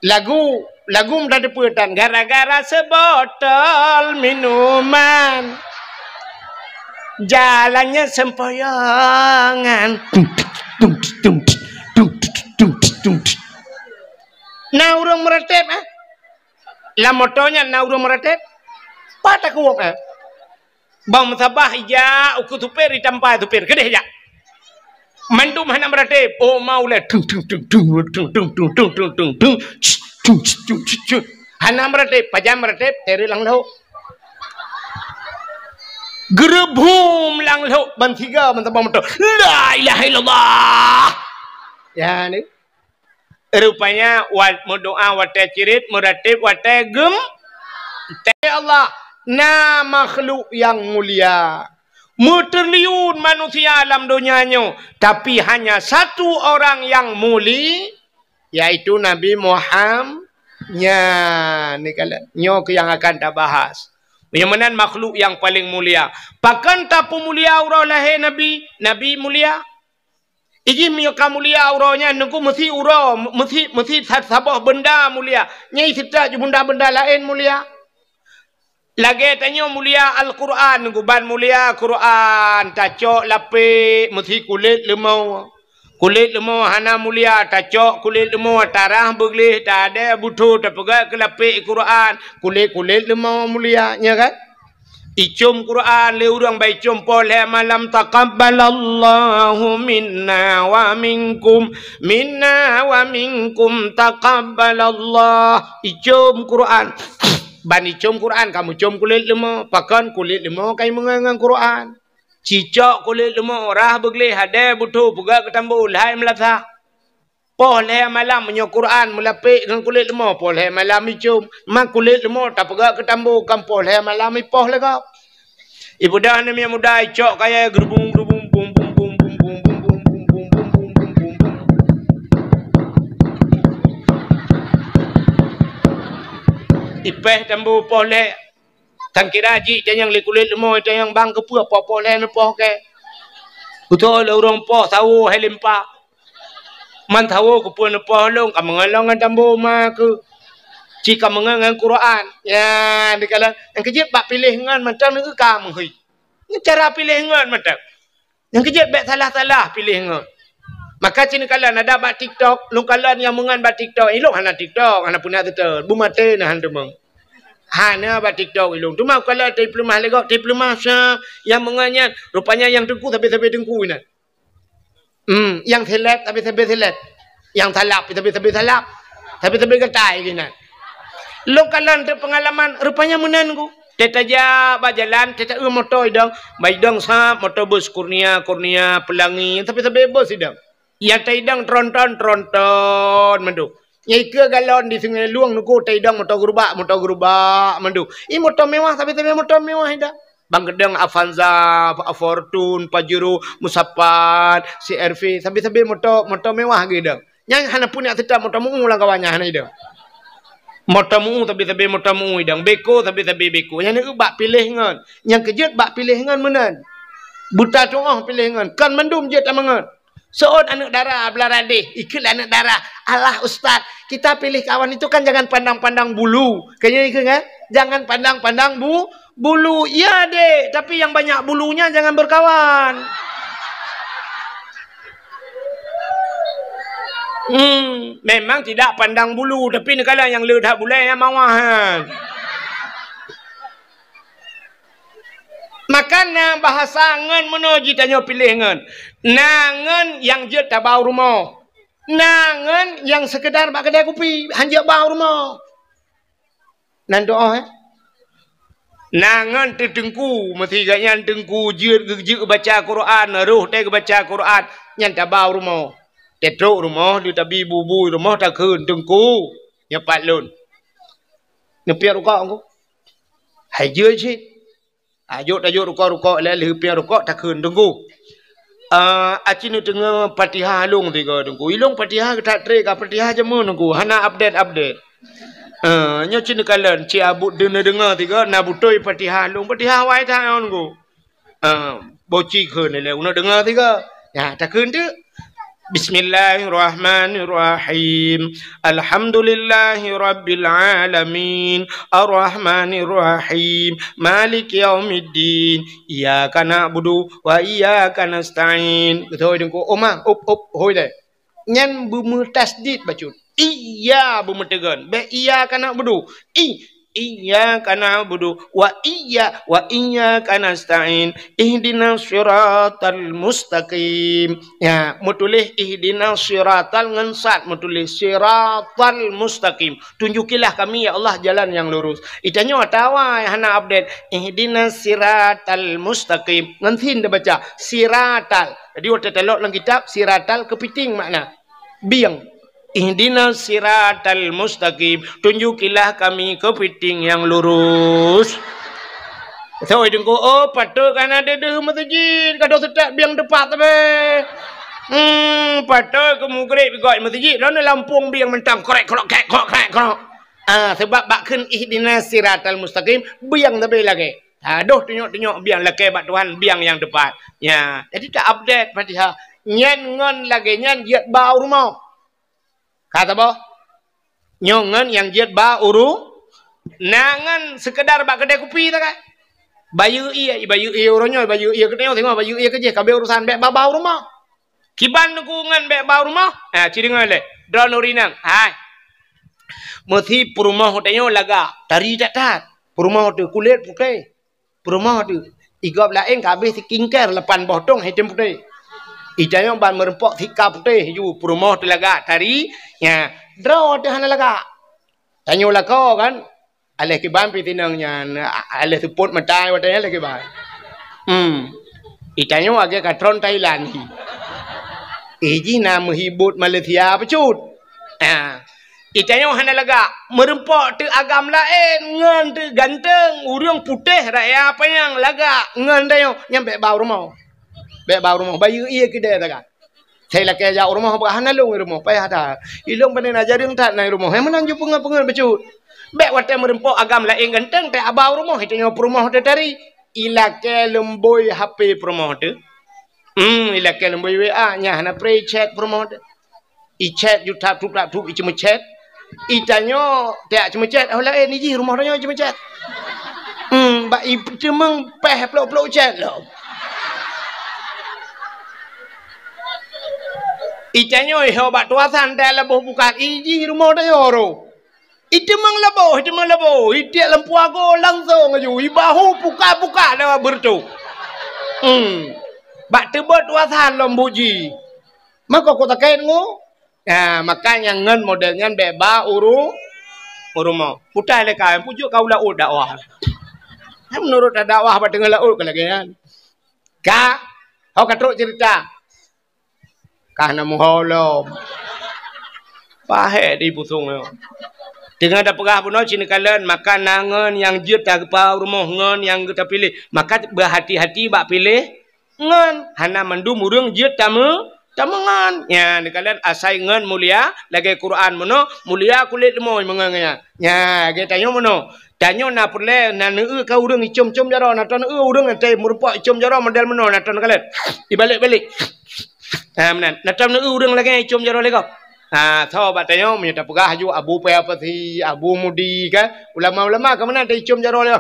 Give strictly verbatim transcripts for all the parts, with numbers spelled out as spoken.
Lagu, lagu meunan teupeu tan, gara-gara seubotol minuman, jalannya sempoyongan. Na ureuëng meuratéb, eh? Lam moto nyan na ureuëng meuratéb? Pat takuwok, eh? Bang meusabah ija ukeue supir, itampai supir, keudeh jak. Mandum hana meuratéb. Oh, mau lé. Tung, tung, tung, tung. Hana meuratéb, pajan meuratéb, teureuk lam lhok. Geureubum lam lhok, ban siga meusabah moto. La ilaha illallah. Ya, ni. Rupanya, wa-, meudoá watée cirit, meuratéb watée gem-, tée Allah, na makhluk nyang mulia. Meutriliun manusia lam donya nyoe, tapi hanya satu orang yang muli-, yaitu Nabi Muhammad. Nyan, ni kala-, nyoe keuh nyang akan tabahas. Nyang meunan makhluk nyang paleng mulia. Pakon tapeumulia uroe lahé Nabi? Nabi mulia. Iji meunyoe ka mulia uroe nyan, Teungku, meusi uroe, meusi, meusi sa-, saboh beunda mulia. Nyan seutôt ju beunda-beunda laén mulia. Lagée tanyoe mulia Al-Qur'an, Teungku, ban mulia Qur'an, tacok lapék meusi kulét leumo. Kulét leumo hana mulia, tacok kulét leumo, tarah beugleh, tadée butho, tapeugah keu lapék Qur'an, kulét-kulét leumo mulia, nya kan? Icom Quran lé ureuëng, baicom poh lhée malam, "Taqabbalallahu minna wa minkum, minna wa minkum taqabbalallah." Icom Quran. Ban icom Quran, kamu com kulét leumo. Pakon kulét leumo kai meungon ngon Quran. Cicok kulét leumo, rah beugleh, hadé butho, peugah keu tambo, lhai meulasah. Poh lhée malam meunyoe Quran meulapék ngon kulét leumo, poh lhée malam icom. Ma kulét leumo tapeugah keu tambo, kan poh lhée malam ipoh lé gob. Ipeugah aneuk miet muda, icok kayée geurubung-geurubung, bung, bung, bung. Ipéh tambo poh lhée. Tan kira jih tanyong lé kulét leumo, tanyong bang keupeue poh-poh lhée neupoh kée. Beutôi lé ureuëng poh sawo hai limpa. Man sawo keupeue neupoh lôn, ka meungon lôn ngon tambo ma keuh. Ci ka meungon ngon Quran. Ya, dikalon nyang keujeuet bak piléh ngon mantong neu ka meuhôi. Ngon cara piléh ngon mantong. Nyang keujeuet bék salah-salah piléh ngon. Maka ci neukalon ada bak TikTok, lôn kalon nyang meungon bak TikTok. Ilôn hana TikTok, hana puna teuteun. Beumaté na han teumeung. Hana bak TikTok ilôn. Teuma kalon tai peuleumah lé gob, tai peuleumah sa nyang meungon nyan. Rupanya nyang teungku sabe-sabe teungku inan. Hmm, nyang seleb sabe-sabe seleb. Nyang salab sabe-sabe salab. Sabe-sabe gatai inan. Lôn kalon teupeungalaman, rupanya meunan ku. Teutajak bak jalan, teuta-eu moto idong, bak idong sab moto bus Kurnia, Kurnia, Pelangi, sabe-sabe bus idong. Nyang taidong tronton, tronton mandum. Nyang ikeue galon di Sungai Lueng nuku taidong moto gerubak, moto gerubak mandum. I moto mewah, sabe-sabe moto mewah idong. Bang geudong Avanza, Fortuner, Pajero, Musapat, C R V, sabe-sabe moto, moto mewah geudong. Nyang hana pun nyang seutôt moto meu lam kawan nyan hana idong. Moto meu sabe-sabe moto meu idong, beko sabe-sabe beko. Nyang na bak piléh ngon. Nyang keujeuet bak piléh ngon meunan. Buta tuoh piléh ngon. Kon mandum jeuet tameungon. Seuôt aneuk dara beulara deh, ikheun lé aneuk dara, "Alah ustaz, kita pilih kawan itu kan jangan pandang-pandang bulu." Kayée ikheun kan? Jangan pandang-pandang bu-, bulu, iya dek, tapi yang banyak bulunya jangan berkawan. Hmm, memang tidak pandang bulu, tapi neukalon nyang le that bulée nyang mawah nyan. Maka na bahasa ngon meunoe jitanyoe piléh ngon. Na ngon nyang jeuet tabau rumoh. Na ngon nyang seukeudar bak keudai kupi, han jeuet bau rumoh. Nan doa, eh? Na ngon teuteungku, meusi gobnyan teungku jeuet geu-, jeuet geubaca Quran, roh teuh geubaca Quran, nyan tabau rumoh. Teutrok rumoh, lheueh tabi bubui rumoh takheun, "Teungku, nyoe pat lôn." Neupiep rukok ku. Hai jeuet cit. Tajok, tajok rukok-rukok, lheueh, lheueh piep rukok takheun, "Teungku, ah, aci neudeungoe Fatihah lôn tiga, Teungku. Ilôn Fatihah geutak trek ka Fatihah jameun, Teungku. Hana update-update. Ah, nyoe ci neukalon, ci abut deungoe-deungoe tiga, na beutôi Fatihah lôn, Fatihah awai that nyoe, Teungku." Ah, boci kheun ilée, uneuk deungoe tiga. Ya, takheun teuk. Bismillahirrahmanirrahim. Alhamdulillahirabbil alamin. Arrahmanirrahim. Maliki yaumiddin. Iyyaka na'budu wa iyyaka nasta'in. Beutôi Teungku. Oma, up, up, hôi deh. Nyan beumeutasydid bacut. Iya beumeuteugon. Bèk iyyaka na'budu. I, iyyaka na'budu wa iyya, wa iyyaka nasta'in. Ihdinas siratal mustaqim. Ya, meutuléh ihdinas siratal ngon sad meutuléh siratal mustaqim. Tunjukilah kami, ya Allah, jalan yang lurus. Itanyoe atawa hana update. Ihdinas siratal mustaqim. Ngon sin tabaca. Siratal. Jadi, watèe talok lam kitab, siratal keupiting makna. Bieng. Ihdinas siratal mustaqim. Tunjukilah kami keupiting yang lurus. Beutôi Teungku, oh, patôt ka na deuh-deuh meuseujid, ka deuh seutôt bieng teupat sabe. Hmm, patôt keu mugreb gok meuseujid, droeneuh lampôh bieng mantong, krek, krok, krek, krok, krek, krok. Ah, seubab bak kheun ihdinas siratal mustaqim, bieng sabe lagèe. Adoh tunyok-tunyok biang lakèe bak Tuhan, biang nyang teupat. Ya, jadi ta-update Fatihah. Nyan ngon lagèe nyan jeuet ba u rumoh. Ka saboh? Nyoe ngon nyang jeuet ba u ru-, na ngon seukeudar bak keudè kupi ta kan? Bayeue ie, bayeue ie uroe nyoe, bayeue ie keunoe, singoh bayeue ie keujih, ka abéh urosan bèk ba-ba u rumoh. Kiban Teungku ngon bèk ba u rumoh? Ha, ci deungö lé. Droeneuh ureueng inong. Hai. Meusi peurumoh tanyoe lagak, tari that-that. Peurumoh teuh kulét putéh. Peurumoh teuh. Igob laén ka abéh skincare lapan boh tong item putéh. Itanyoe ban meureumpok sika putéh ju peurumoh teuh lagak, tari. Nya, droe teuh hana lagak. Tanyoe lakoe kan? Aléh kiban pih tinong nyan, a-, aléh seupôt meutai watèe nyan aléh kiban. Hmm. Itanyoe lagèe katron Thailand hi. Eh, jih na meuhibot Malaysia bacut. Ah. Itanyoe hana lagak, meureumpok teuh agam laén ngon teuh ganteng, ureueng putéh raya panyang lagak ngon tanyoe, nyan bèk ba u rumoh. Bèk ba u rumoh, bayeue ie keudè ta kan. Sai lakèe jak u rumoh, bah hana lôn i rumoh, payah that. Ilôn pane na jareueng that na i rumoh. Hai meunan ju peungeut-peungeut bacut. Bèk watèe meureumpok agam laén ganteng teuh aba u rumoh, itanyoe peurumoh teuh tari. Ilakèe leumbôi H P peurumoh teuh. Hmm, ilakèe leumbôi W A, nyan hana pré chat peurumoh teuh. I chat ju tap tup tap tup i ceumeuchat. Itanyoe tiak ceumeuchat, oh laén i jih rumoh tanyoe ceumeuchat. Hmm, bak i teumeung pèh plôk-plôk chat lom. Itanyoe ho bak tuasan teuh laboh bukat, i jih rumoh tanyoe ro. I teumeung laboh, i teumeung laboh, i tiek lampu ago langsong aju, i bahu puka-puka na beureutoh. Hmm. Bak teubot tuasan lom buji. Maka kota kain ngo. Ha, maka nyang ngon model nyan bèk ba uru-, u rumoh. Putai lé ka, pujok ka u laôt dakwah. Nyan meunurot dakwah bak teungoh laôt ka lagèe nyan. Ka, ho ka trok cerita. Ka na muho lom. Pahé di pusong nyoe. Teungoh tapeugah bunoe cit neukalon, maka na ngon nyang jeuet tageupa u rumoh ngon nyang geuta piléh. Maka beuhati-hati bak piléh ngon, hana mandum ureueng jeuet tameu-, tameungon. Nyan, neukalon asai ngon mulia, lagèe Quran meunoe, mulia kulét leumoi meungon nyan. Nyan, lagèe tanyoe meunoe. Tanyoe na peureulèe, na neueu ka ureueng icom-com jaroe, na taneueu ureueng teuh meureumpok icom jaroe model meunoe, na tan neukalon. Ibalek-balek. Ha, meunan. Na taneueu ureueng lagèe icom jaroe lé gob. Ha, so bak tanyoe meunyoe tapeugah aju Abu Paya Pasi, Abu Mudi kan, ulama-ulama ka meunan ta icom jaroe lé.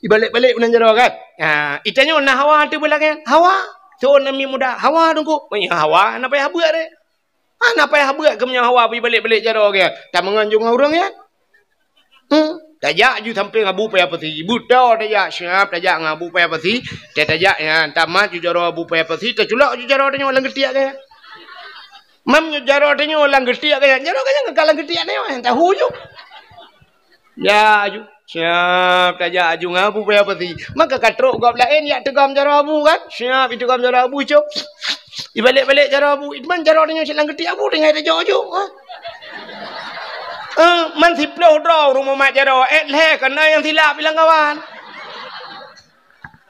Ibalek-balek meunan jaroe kan. Ha, itanyoe na hawa teuh beulagèe. Hawa. Tuan Ami Muda, hawa Teungku. Meunyoe hawa, na payah beuet deh. Hana payah beuet keu meunyoe hawa beuibalek-balek jaroe geuh. Tameungon ju ngon ureueng nyan. Hmm. Tajak ju sampéng Abu Paya Pasi. Beutôi tajak siap tajak ngon Abu Paya Pasi. Tajak nyan tamat ju jaroe Abu Paya Pasi, taculok ju jaroe tanyoe lam geutiek geuh. Mam nyoe jaroe tanyoe lam geutiek geuh, jaroe geuh nyang ka lam geutiek nyoe, tahu ju. Ya, aju. Siap tajak aju ngon Abu Paya Pasi. Maka ka trok gob laén jak teugom jaroe Abu kan? Siap iteugom jaroe Abu, cok. Ibalek-balek jaroe Abu. Itman jaroe tanyoe silang geutiek Abu tinggai tajok aju. Ha? Eh, man siploh droe rumoh mat jaroe. Eh, lhèe kana nyang silap ilang kawan.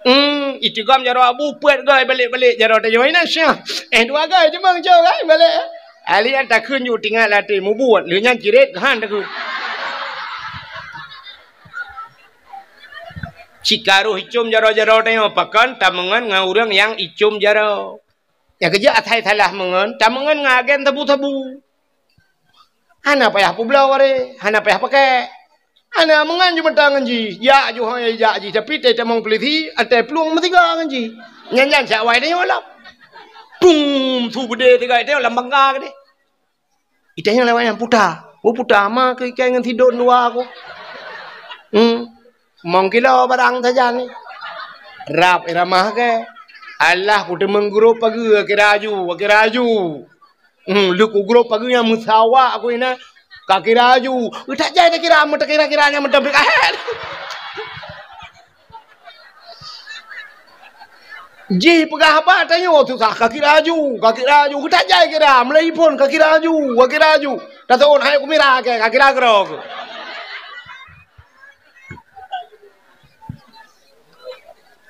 Hmm, iteugom jaroe Abu peuet goe balek-balek jaroe tanyoe inan syah. Eh, dua goe cuma cok kan balek. Ahli nyan takheun ju tingat latih mubuet, lheueh nyan cirét han takheun. Cikaroh icom jaroe-jaroe tanyoe pakon tameungon ngon ureueng nyang icom jaroe. Nyang keujeuet asai salah meungon, tameungon ngon agen sabu-sabu. Hana payah peubloe waréh, hana payah pakèk. Hana meungon jimeuta ngon jih, jak ju hai jak jih, tapi teutamong peulisi, até plueng meusiga ngon jih. Nyan-nyan siat awai tanyoe lom. Pum, su beudé siga tanyoe lam bangga keudéh. Itanyong lewat nyang puta. Oh, puta ma keu ikai ngon sidon dua aku. Hmm. Mong kilo barang sajan ni. Rab iramah ke. Alah, kuteumeung grob pageue, kira aju, kira aju. Hmm, lheueh kugrob pageue nyang meusawa aku inan. Ka kira aju. Utak jai takira, meutakira-kira nyang meutabrik ahet. Jih peugah haba tanyoe susah, ka kira aju, ka kira aju. Geutajai kira, meulai phon ka kira aju, ka kira aju. Taseuôt hai kumira ke, ka kira keudroe.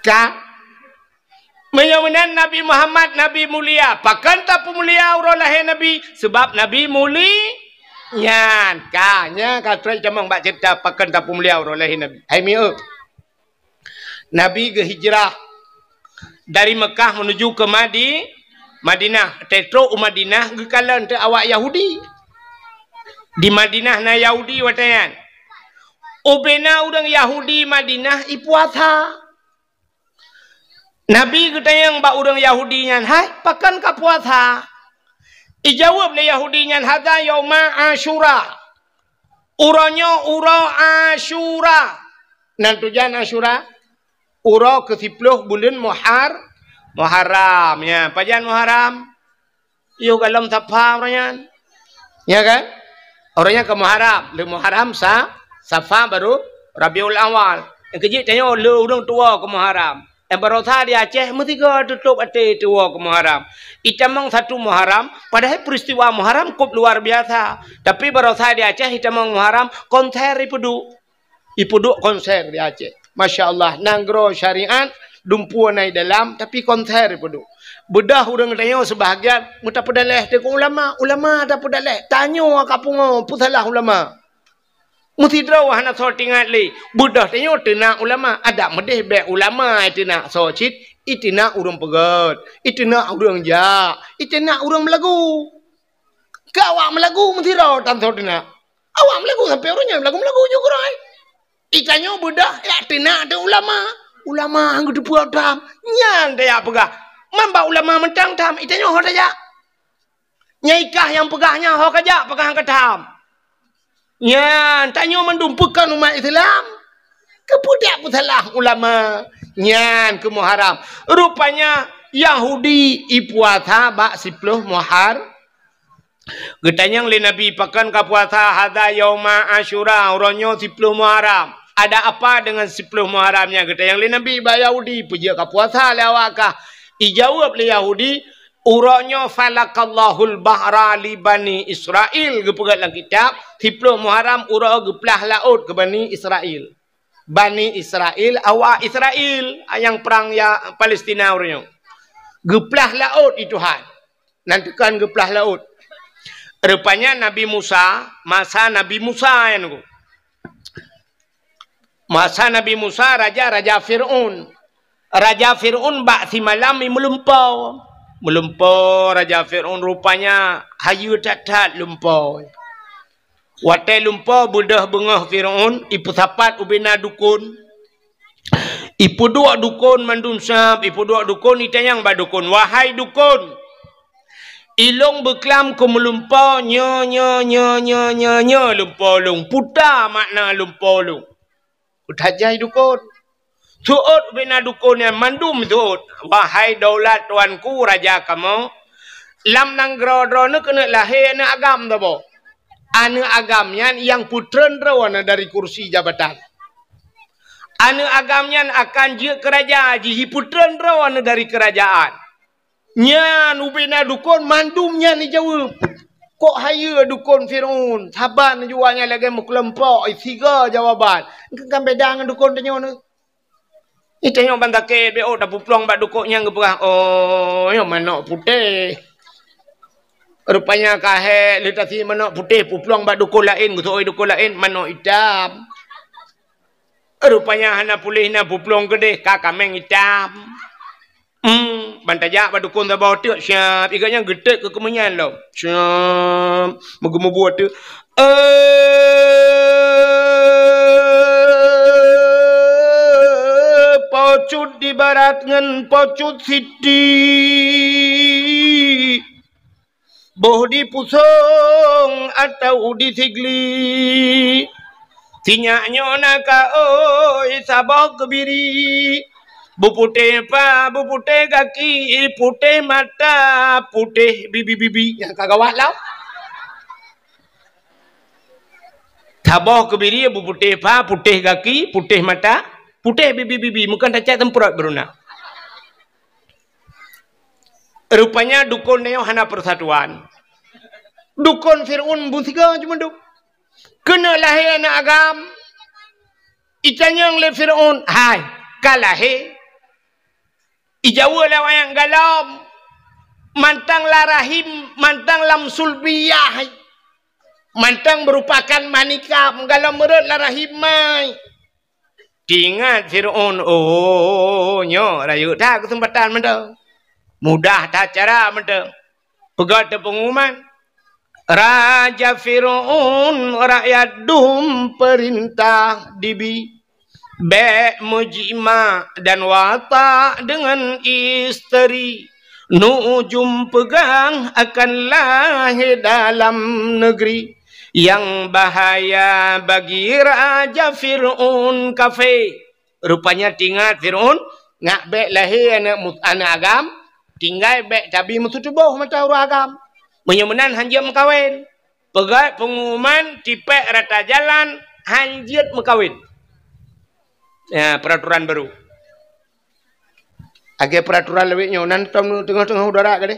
Ka. Meunyoe meunan Nabi Muhammad, Nabi mulia. Pakon tapeumulia uroe lahé Nabi? Seubab Nabi muli-, nyan. Ka, nyan ka trok tamong bak ceurita pakon tapeumulia uroe lahé Nabi. Hai mieu. Nabi geuhijrah dari Mekah menuju ke Madi-, Madinah. Tetrok u Madinah geukalon teu awak Yahudi. Di Madinah na Yahudi watée nyan. Ubena ureuëng Yahudi Madinah ipuasa. Nabi geutanyong bak ureuëng Yahudi nyan, "Hai, pakon ka puasa?" Ijaweueb lé Yahudi nyan, "Hadza yauma Asyura." Uroe nyoe uroe Asyura. Nan tujan Asyura? Uroe keusiploh buleuen Muhar-, Muharram. Ya, pajan Muharram? Yoh golom Safa uroe nyan. Ya kan? Uroe nyan ka Muharram. Lheueh Muharram sa-, Safa baru Rabiul Awal. Nyang keujeuet tanyoe lheueh ureuëng tuwoe keu Muharram. Nyang baroesa di Aceh meusigoe tutôp até tuwoe keu Muharram. Itamong satu Muharram, padahai peristiwa Muharram kôp luar biasa. Tapi baroesa di Aceh itamong Muharram, konser ipeuduek. Ipeuduek konser di Aceh. Masya Allah, nanggroe syariat, dumpeue na i dalam, tapi konser ipeuduek. Beudôh ureuëng tanyoe seubahagian, meutapeudaleh teuk ulama, ulama tapeudaleh. Tanyoe ka pungoe, peusalah ulama. Meusidroe hana soe teuingat lé. Beudôh tanyoe teunak ulama, adak meudeh bék ulama iteunak soe cit, iteunak ureuëng peugét, iteunak ureuëng jak, iteunak ureuëng meulagu. Keu awak meulagu meusidroe tan soe teunak. Awak meulagu sampoe uroe nyoe meulagu-meulagu ju keurôi. Itanyoe beudôh jak teunak teuh ulama. Ulama han geuteupeue tham. Nyan tajak peugah. Man bak ulama mantong tham, itanyoe ho tajak. Nyai kah nyang peugah nyan ho kajak peugah han ka tham. Nyan tanyoe mandum peue kon umat Islam. Keupeue jak peusalah ulama. Nyan keu Muharram. Rupanya Yahudi ipuasa bak siploh Muhar-, Geutanyong lé Nabi, "Pakon ka puasa?" "Hadza yauma Asyura, uroe nyoe siploh Muharram." "Ada apa dengan siploh Muharram nyan?" Geutanyong lé Nabi bak Yahudi, "Peue jeuet ka puasa lé awak kah?" Ijaweueb lé Yahudi, "Uroe nyoe falakallahul bahra li Bani Israil." Geupeugah lam kitab, siploh Muharram uroe geuplah laôt keu Bani Israil. Bani Israil, awak Israil nyang prang ya Palestina uroe nyoe. Geuplah laôt i Tuhan. Nan teukan geuplah laôt. Rupanya Nabi Musa, masa Nabi Musa nyan ku. Masa Nabi Musa, raja, raja Fir'aun. Raja Fir'aun bak simalam i meulumpo. Meulumpo raja Fir'aun rupanya hayeue that-that lumpo. Watée lumpo beudôh beungoh Fir'aun, ipeusapat ubena dukon. Ipeuduek dukon mandum sab, ipeuduek dukon, itanyong bak dukon, "Wahai dukon, ilong beuklam keu meulumpo nyoe, nyoe, nyoe, lumpo lôn. Peue makna lumpo lôn?" Utajai dukon. Seuôt ubena dukon nyan mandum seuôt. "Wahai daulat tuanku raja kamoe, lam nanggroe droeneuh keuneuk lahé aneuëk agam saboh. Aneuëk agam nyan nyang peutreun droeneuh dari kursi jabatan. Aneuëk agam nyan akan jeuet keu raja, jipeutreun droeneuh dari keurajaan." Nyan ubena dukon mandum nyan ijaweueb. Kok hayeue dukon Fir'aun, saban jua nyan lagée meukeuleumpok, siga jawaban. Kan beda ngon dukon tanyoe nyoe. Itanyoe ban sakét bék tapeuplong bak dukon nyang geupeugah, "Oh, nyoe manok putéh." Rupanya ka hék lé tasi manok putéh peuplong bak dukon laén, geuseuôt dukon laén manok itam. Rupanya hana puléh na peuplong keudeh ka kaméng itam. Hmm, ban tajak bak dukon saboh teuk, siap. Iga nyan geutek keu keumeuh nyan lom. Siap. Meugeumeubuet teuk. Eh, Po Cut di barat ngon Po Cut Siti. Boh di Pusong atawa di Sigli. Sinyak nyoe na ka oi saboh keubiri. Beuputéh pha, beuputéh gaki, putéh mata, putéh bibi-bibi. Nyang ka gawat lom. Saboh keubiri beuputéh pha, putéh gaki, putéh mata, putéh bibi-bibi. Meukeun tacak teumprot beuruna. Rupanya dukon nyoe hana persatuan. Dukon Fir'aun beusigoe cuma duk. Keuneuk lahé aneuk agam. Itanyong lé Fir'aun, "Hai, ka lahé?" Ijaweub lé awaknyan, "Galom, mantong lam rahim, mantong lam sulbiyah, mantong meurupakan manikam, galom meurot lam rahim mai." Teuingat Fir'aun, "Oh, nyoe rayeuk that keuseumpatan mantong. Mudah that cara mantong." Peugah teupeunguman, Raja Fir'aun, rakyat dum peurintah dibi. Bék meujimak dan watak deungon isteri. Nujum peugah akan lahé dalam neugri. Nyang bahaya bagi Raja Fir'aun kafé. Rupanya teuingat Fir'aun, ngat bék lahé aneuk mu-, aneuk agam, tinggai bék tabi meututoboh mata ureueng agam. Meunyoe meunan hanjeuet meukawen. Peugah peunguman tipék rata jalan hanjeuet meukawen. Ya, peraturan baru. Lagèe peraturan lawét nyoe, nan tom teungoh-teungoh udara gadeh.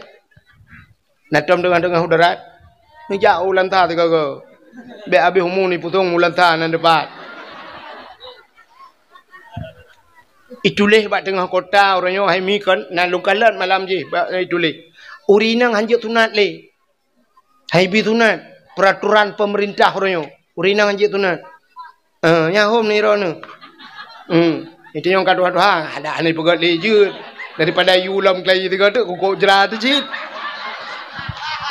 Nan tom teungoh-teungoh udara. Neujak u Lanta sigoe-goe. Bék habéh umu ni pusong u Lanta nan dipat. Ituléh bak teungoh kota uroe nyoe hai mi kon, na lôn kalon malam jih bak ituléh. Ureueng inong hanjeuet sunat lé. Hai bi sunat, peraturan pemerintah uroe nyoe. Ureueng inong hanjeuet sunat. Eh, nyan hom ni droeneuh. Hmm. Itu nyang ka tuha-tuha, ada aneh peugöt lé jeuet. Daripada yue lom keulayi sigoe teuk, kukok jra teuh cit.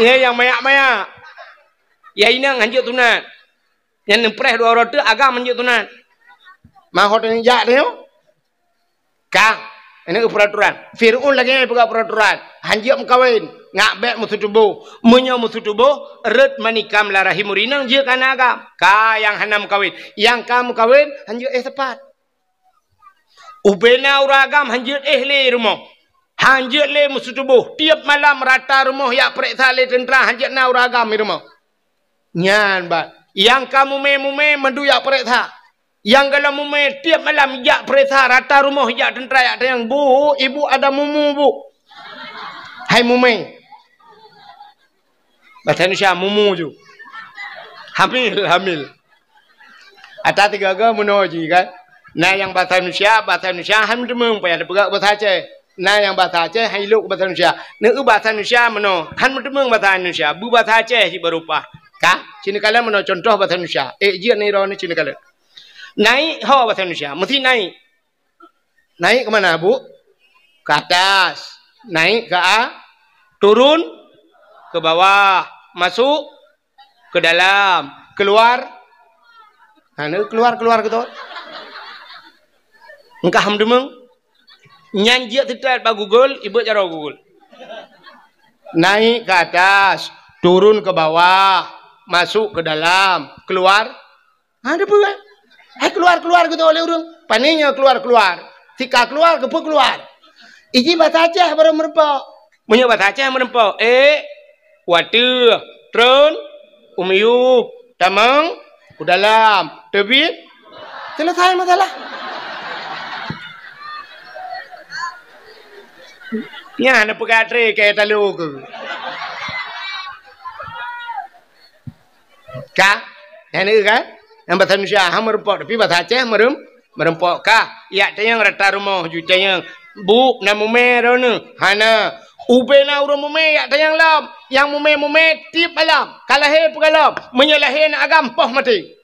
Nyan nyang mayak-mayak. Ya inong hanjeuet sunat. Nyan neupreh dua uroe teuk agam hanjeuet sunat. Mahot nyan jak teuh nyoe. Ka, ini peraturan. Fir'aun lagèe nyan peugah peraturan. Hanjeuet meukawen, ngat bék meututoboh. Meunyoe meututoboh, rhot manikam lam rahim ureueng inong jeuet keu aneuk agam. Ka nyang hana meukawen. Nyang ka meukawen, hanjeuet éh teupat. Ubena ureueng agam hanjeuet éh lé rumoh. Hanjeuet lé meututoboh. Tiep malam rata rumoh jak peureksa lé teuntra hanjeuet na ureueng agam di rumoh. Nyan bah. Nyang ka mumè-mumè mandum jak peureksa. Nyang galom mumè tiep malam jak peureksa, rata rumoh jak teuntra jak tanyong, "Bu, ibu ada mumu, Bu?" Hai mumè. Bahasa Indonesia, mumu ju. Hamil, hamil. Ata tiga-tiga meunoe jih kan. Na nyang bahasa Indonesia, bahasa Indonesia han meuteumèe, payah tapeugah bahasa Aceh. Na nyang bahasa Aceh, han ilok bahasa Indonesia. Neu bahasa Indonesia meunoe, han meuteumèe bahasa Indonesia, beubahasa Aceh jih baru paih. Ka, sinoe kalon meunoe contoh bahasa Indonesia. Eh, jeuet nirok ni sinoe kalon. Naik, ho bahasa Indonesia, mesti naik. Naik ke mana, Bu? Ke atas. Naik ke a-, turun ke bawah. Masuk ke dalam, keluar. Ha, ni keluar, keluar gitu. Engkah meudeungoe. Nyan jeuet seutôt bak Google, ibeuet jaroe Google. Naik ke atas, turun ke bawah, masuk ke dalam, keluar. Ha, dia peue? Hai keluar-keluar gitu oleh ureueng. Pane nyoe keluar-keluar. Sika keluar, keupeue keluar? Iji bahasa Aceh baru meureumpok. Meunyoe bahasa Aceh meureumpok, ék, watèe, trôn, u miyueb, tamong, u dalam, teubiet, selesai masalah. Nyan na peugah tré keu talo keu. Ka? Nyan ka? Nyang bahasa Indonesia han meureumpok, tapi bahasa Aceh meureumpok. Meureumpok ka? Jak tanyong rata rumoh ju tanyong. Bu, na mumè droeneuh? Hana. Ubena ureueng mumè jak tanyong lom. Nyang mumè-mumè tiep malam. Ka lahé peugalom. Meunyoe lahé aneuk agam poh maté.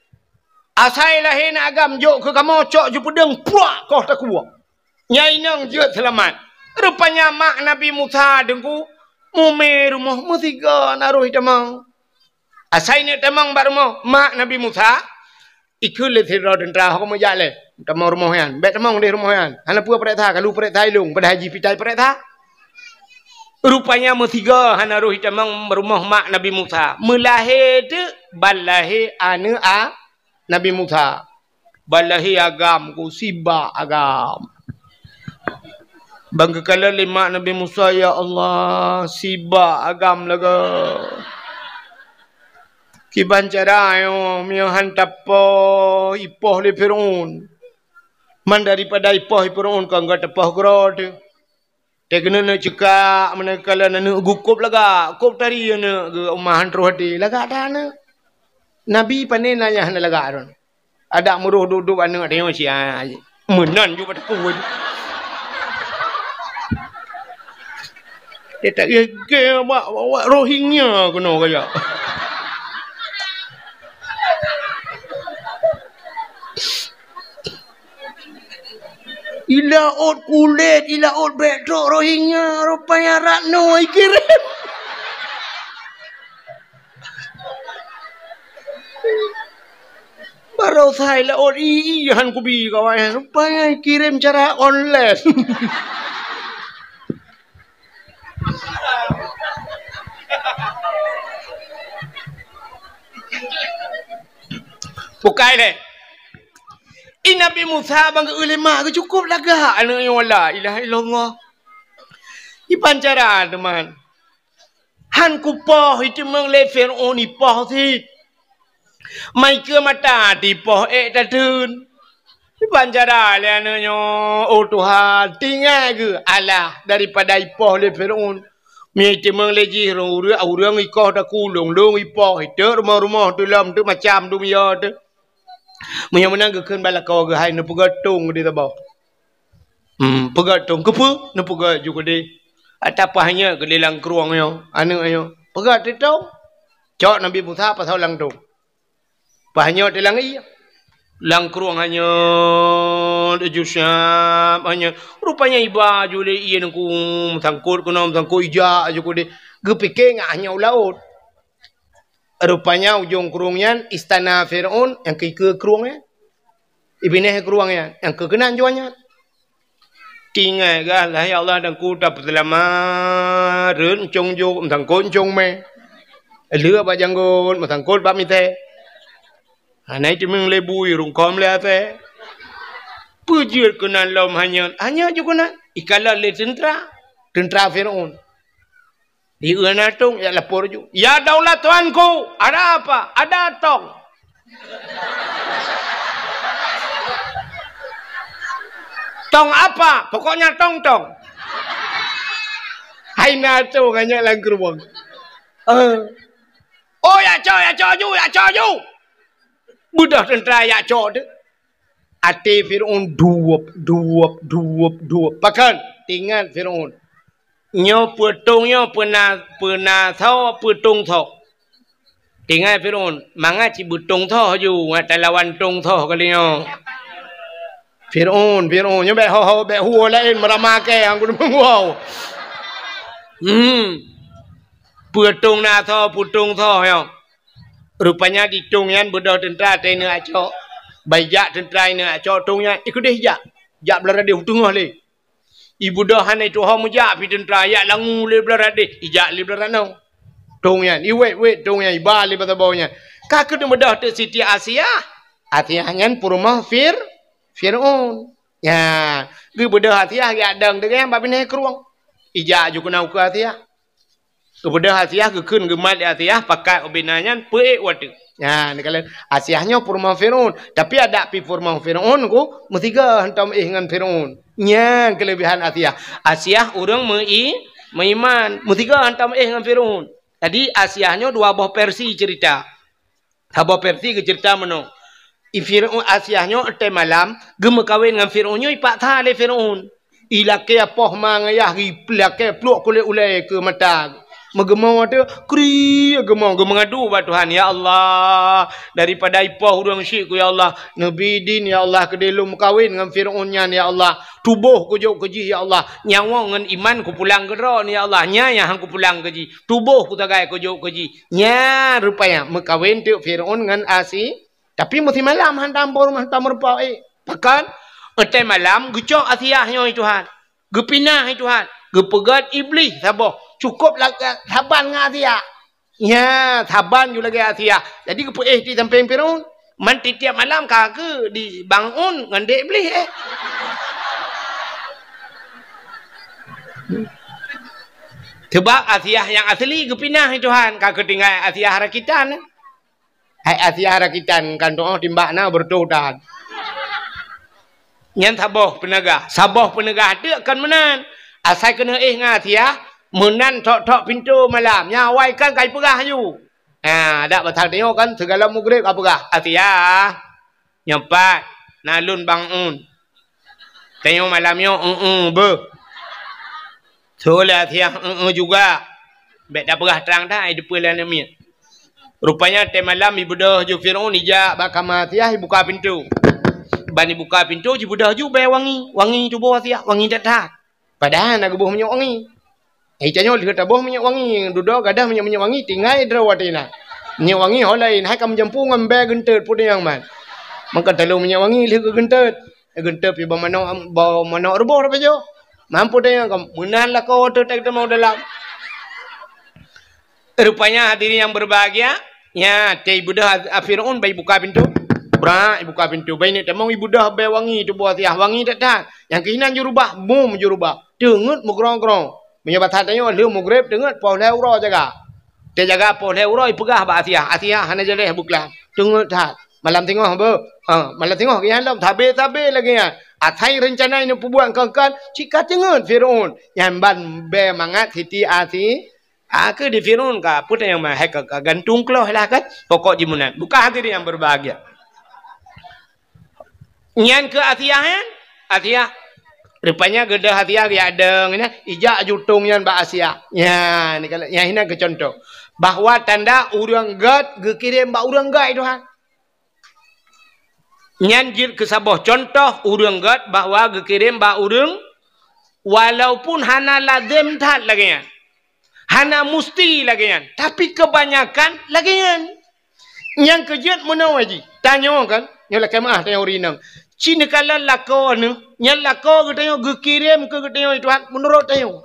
Asai lahé aneuk agam jok keu kamoe cok ju peudeueng puak koh takue. Nyan inong jeuet seulamat. Rupanya mak Nabi Musa teungku mumé rumoh meusigoe na roh itamong. Asai neuk tamong bak rumoh mak Nabi Musa, ikheun lé sidroe teuntra, "Ho kamoe jak lé, tamong rumoh nyan. Bék tamong deh rumoh nyan. Hana peue pareksa, ka lheueh pareksa ilong, padahai jih pitai pareksa." Rupanya meusigoe hana roh itamong rumoh mak Nabi Musa. Meulahé teuk ban lahé aneuk a Nabi Musa. Ban lahé agam ku, sibak agam. Ban geukalon lé mak Nabi Musa, "Ya Allah, sibak agam lagée." Kiban cara nyoe, meunyoe han tapoh, ipoh lé Firaun. Man daripada ipoh lé Firaun, kon geuteupah keudroe teuh. Teuh keuneuk neuk ceukak, meunan kalon aneuk geuh kôb lagak, kôb tari aneuk geuh, uma han troh até, lagak that aneuk. Nabi pané na nyang hana lagak droe. Adak meuroh duek-duek aneuk tanyoe sia. Meunan ju bak takue. Dia tak gege bak, bak, bak Rohingya keunoe kaya. Ilaôt kulét, ilaôt bék trok Rohingya, rupanya Ratno ikirém. Baroesa ilaôt i, i han kubi kawan, rupanya ikirém cara online. Bukai lé. I Nabi Musa ban geu-eu lé mak geuh cukôp lagak aneuk nyoe, la ilaha illallah. Iban cara teuma. Han kupoh iteumeung lé Firaun ipoh cit. Mai keu mata tipoh ék tateun. Iban cara lé aneuk nyoe, oh Tuhan, tinggai geuh alah daripada ipoh lé Firaun. Meunyoe iteumeung lé jih ureuëng, ureuëng ikoh takulong, lôn ipoh, iteuk rumoh-rumoh teuh lom teuk macam dum yo teuh. Meunyoe meunan geukheun bak lakoe geuh hai neupeugöt tông keudeh saboh. Hmm, peugöt tông keupeue? Neupeugöt ju keudeh. Ata paih nyoe keudeh lam krueng nyoe, aneuk nyoe. Peugöt teuh tông. Cok Nabi Musa pasoe lam tông. Paih nyoe teuh lam ié. Lam krueng hanyot, ju siab hanyot. Rupanya iba ju lé ié nangku meusangkot keunoe meusangkot ijak ju keudeh. Geupike ngat hanyot u laôt. Rupanya ujong krueng nyan istana Firaun nyang keue krueng nyan. Ibinéh krueng nyan nyang keue keunan juan nyan. Tinggai gah, "Lahé Allah dan ku tapeuseulamat, rhot euncong jok, meusangkot euncong mé. Lheueh bak janggot, meusangkot bak mitée. Hana iteumeung lé bui, rungkôm lé asée." Peue jeuet keunan lom hanyot, hanyot ju keunan. Ikalon lé teuntra, teuntra Firaun. Di na tông, jak lapor ju. "Ya daulah tuanku, ada apa?" "Ada tong." "Tong apa?" "Pokoknya tong-tong." Hai na tông hanyot lam krueng. Eh. "Oh, jak cok, jak cok ju, jak cok ju." Beudôh teuntra jak cok teuh. Até Firaun duep, duep, duep, duep. Pakon? Teuingat Firaun. Nyoe peue tông nyoe peuna, peuna soe, peue tông soe. Teuingat Firaun, mangat cit beutông soe ju, ngat talawan tông soe kali nyoe. Firaun, Firaun, nyoe bék ho-ho, bék huwoe laén meurama kée, han keuneuk meuwoe. Hmm. Peue tông na soe, peue tông soe nyoe. Rupanya di tông nyan beudôh teuntra teuingat jak cok. Ban jak teuntra ingat jak cok tông nyan, ikeudeh jak. Jak blah radeh u teungoh lé. Ibeudôh hana ituho meujak pih teuntra, jak langue lé blah radeh, ijak lé blah radeh. Tông nyan, iwét-wét tông nyan, iba lé bak saboh nyan. Ka keuneuk beudôh teuk Siti Asiah. Asiah nyan peurumoh Fir-, Firaun. Nya, geubeudôh Asiah geujak dong deungon bak binéh krueng. Ijak ju keunan ukeue Asiah. Geubeudôh Asiah, geukheun geumat lé Asiah, pakat ubena nyan peuék watèe. Nyan, neukalon Asiah nyoe peurumoh Firaun. Tapi adak pih peurumoh Firaun ku meusigoe hantom éh ngon Firaun. Nyan keuleubehan Asiah. Asiah ureueng meu-i-, meuiman, meusigoe hantom éh ngon Firaun. Jadi Asiah nyoe dua boh versi cerita. Saboh versi geuceurita meunoe. I Firaun, Asiah nyoe watèe malam geumeukawen ngon Firaun nyoe ipaksa lé Firaun. Ilakèe poh ma ngon yah, ilakèe pluek kulét ulèe keu mata. Meugeumoe teuh, kri geumoe, geumeungadu bak Tuhan, "Ya Allah, daripada ipoh ureuëng syik ku, ya Allah, neubi idin, ya Allah, keudeh lôn meukawen ngon Fir'aun nyan, ya Allah. Tuboh kujok keu jih, ya Allah. Nyawöng ngon iman kupulang keu droe, ya Allah. Nyan nyang han kupulang keu jih. Tuboh kusagai kujok keu jih." Nyan rupanya meukawen teuk Fir'aun ngon Asi-, tapi meusimalam han tampo rumoh, han tameurumpok, eh. Pakon? Watée malam geucok Asiah nyoe, Tuhan. Geupinah, hai Tuhan, geupeugét Iblih saboh. Cukôp la-, saban ngon Asiah. Nya, saban ju lagée Asiah. Jadi geupeuéh di sampéng Firaun. Man tiep-tiep malam ka keu dibangun ngon dek Iblih, eh. Sebab Asiah nyang asli geupinah, hai Tuhan, ka keu tinggai Asiah rakitan. Hai Asiah rakitan kan tu'oh timbak na beureutoh that. Nyan saboh peuneugah. Saboh peuneugah teuk kon meunan. Asai keuneuk éh ngon Asiah, meunan thok-thok pintoe malam. Nyan awai kan kai peugah aju. Ha, dak pasal tanyoe kan sigohlom mugreb ka peugah, "Asiah, nyoe pat na lôn bangun." Tanyoe malam nyoe, eu-eu beuh. Soe lé Asiah, eu-eu juga. Bék tapeugah trang that, ai deupeu lé aneuk miet. Rupanya, watée malam ibeudôh ju Firaun, ijak bak kama Asiah, ibuka pintoe. Ban ibuka pintoe, jibeudôh ju bée wangi. Wangi tuboh Asiah, wangi that-that. Padahai na geuboh minyeuk wangi. Ai tanyoe lheueh taboh minyeuk wangi, dudoe gadôh minyeuk-minyeuk wangi, tinggai droe watée na. Minyeuk wangi ho laén, hai ka meujampu ngon bée geunteut, peue nyang man. Maka talôn minyeuk wangi lheueh geugeunteut. Geunteut pih bak manok, bak manok ruboh dah pajoh. Mampu teunyang ka meunan lakoe teutek teuma dalam. Rupanya hadirin yang berbahagia, nya, tei beudôh a-, a Firaun bai buka pintoe. Brak, ibuka pintoe. Bai neuk tamong ibeudôh bée wangi tuboh Asiah, wangi that-that. Nyang keuh inan jurubah, bum jurubah. Teungeut meugrong-grong. Meunyoe basa tanyoe lheueh mugreb teungeut poh lhée uroe jaga. Teujaga poh lhée uroe ipeugah bak Asiah, "Asiah hana jaleh beuklam. Teungeut that. Malam singoh beuh." Ha, malam singoh geuihan lom sabe-sabe lagée nyan. Asai reuncana ineuk peubuet kon-kon, cit ka teungeut Firaun. Nyan ban bée mangat Siti Asi-, a, keu di Firaun ka, peue nyang ma-, hai ka, ka gantung kloh lah kan. Pokok jih meunan. Bukan hadirin yang berbahagia. Nyan keu Asiah nyan, Asiah. Rupanya geudeh Asiah geujak dong nyan, ijak jutong nyan bak Asiah. Nyan, nyan inan keu contoh. Bahwa tanda ureuëng gét geukirém bak ureuëng gét, Tuhan. Nyan jeuet keu saboh contoh ureuëng gét bahwa geukirém bak ureuëng, walaupun hana lazem that lagée nyan. Hana musti lagée nyan, tapi keubanyakan lagée nyan. Nyang keu jeuet meunoe jih, tanyoe kan, nyoe lakée meuáh tanyoe ureuëng inong. Ci neukalon lakoe neuh, nyan lakoe geutanyoe geukirém keu geutanyoe lé Tuhan meunurot tanyoe.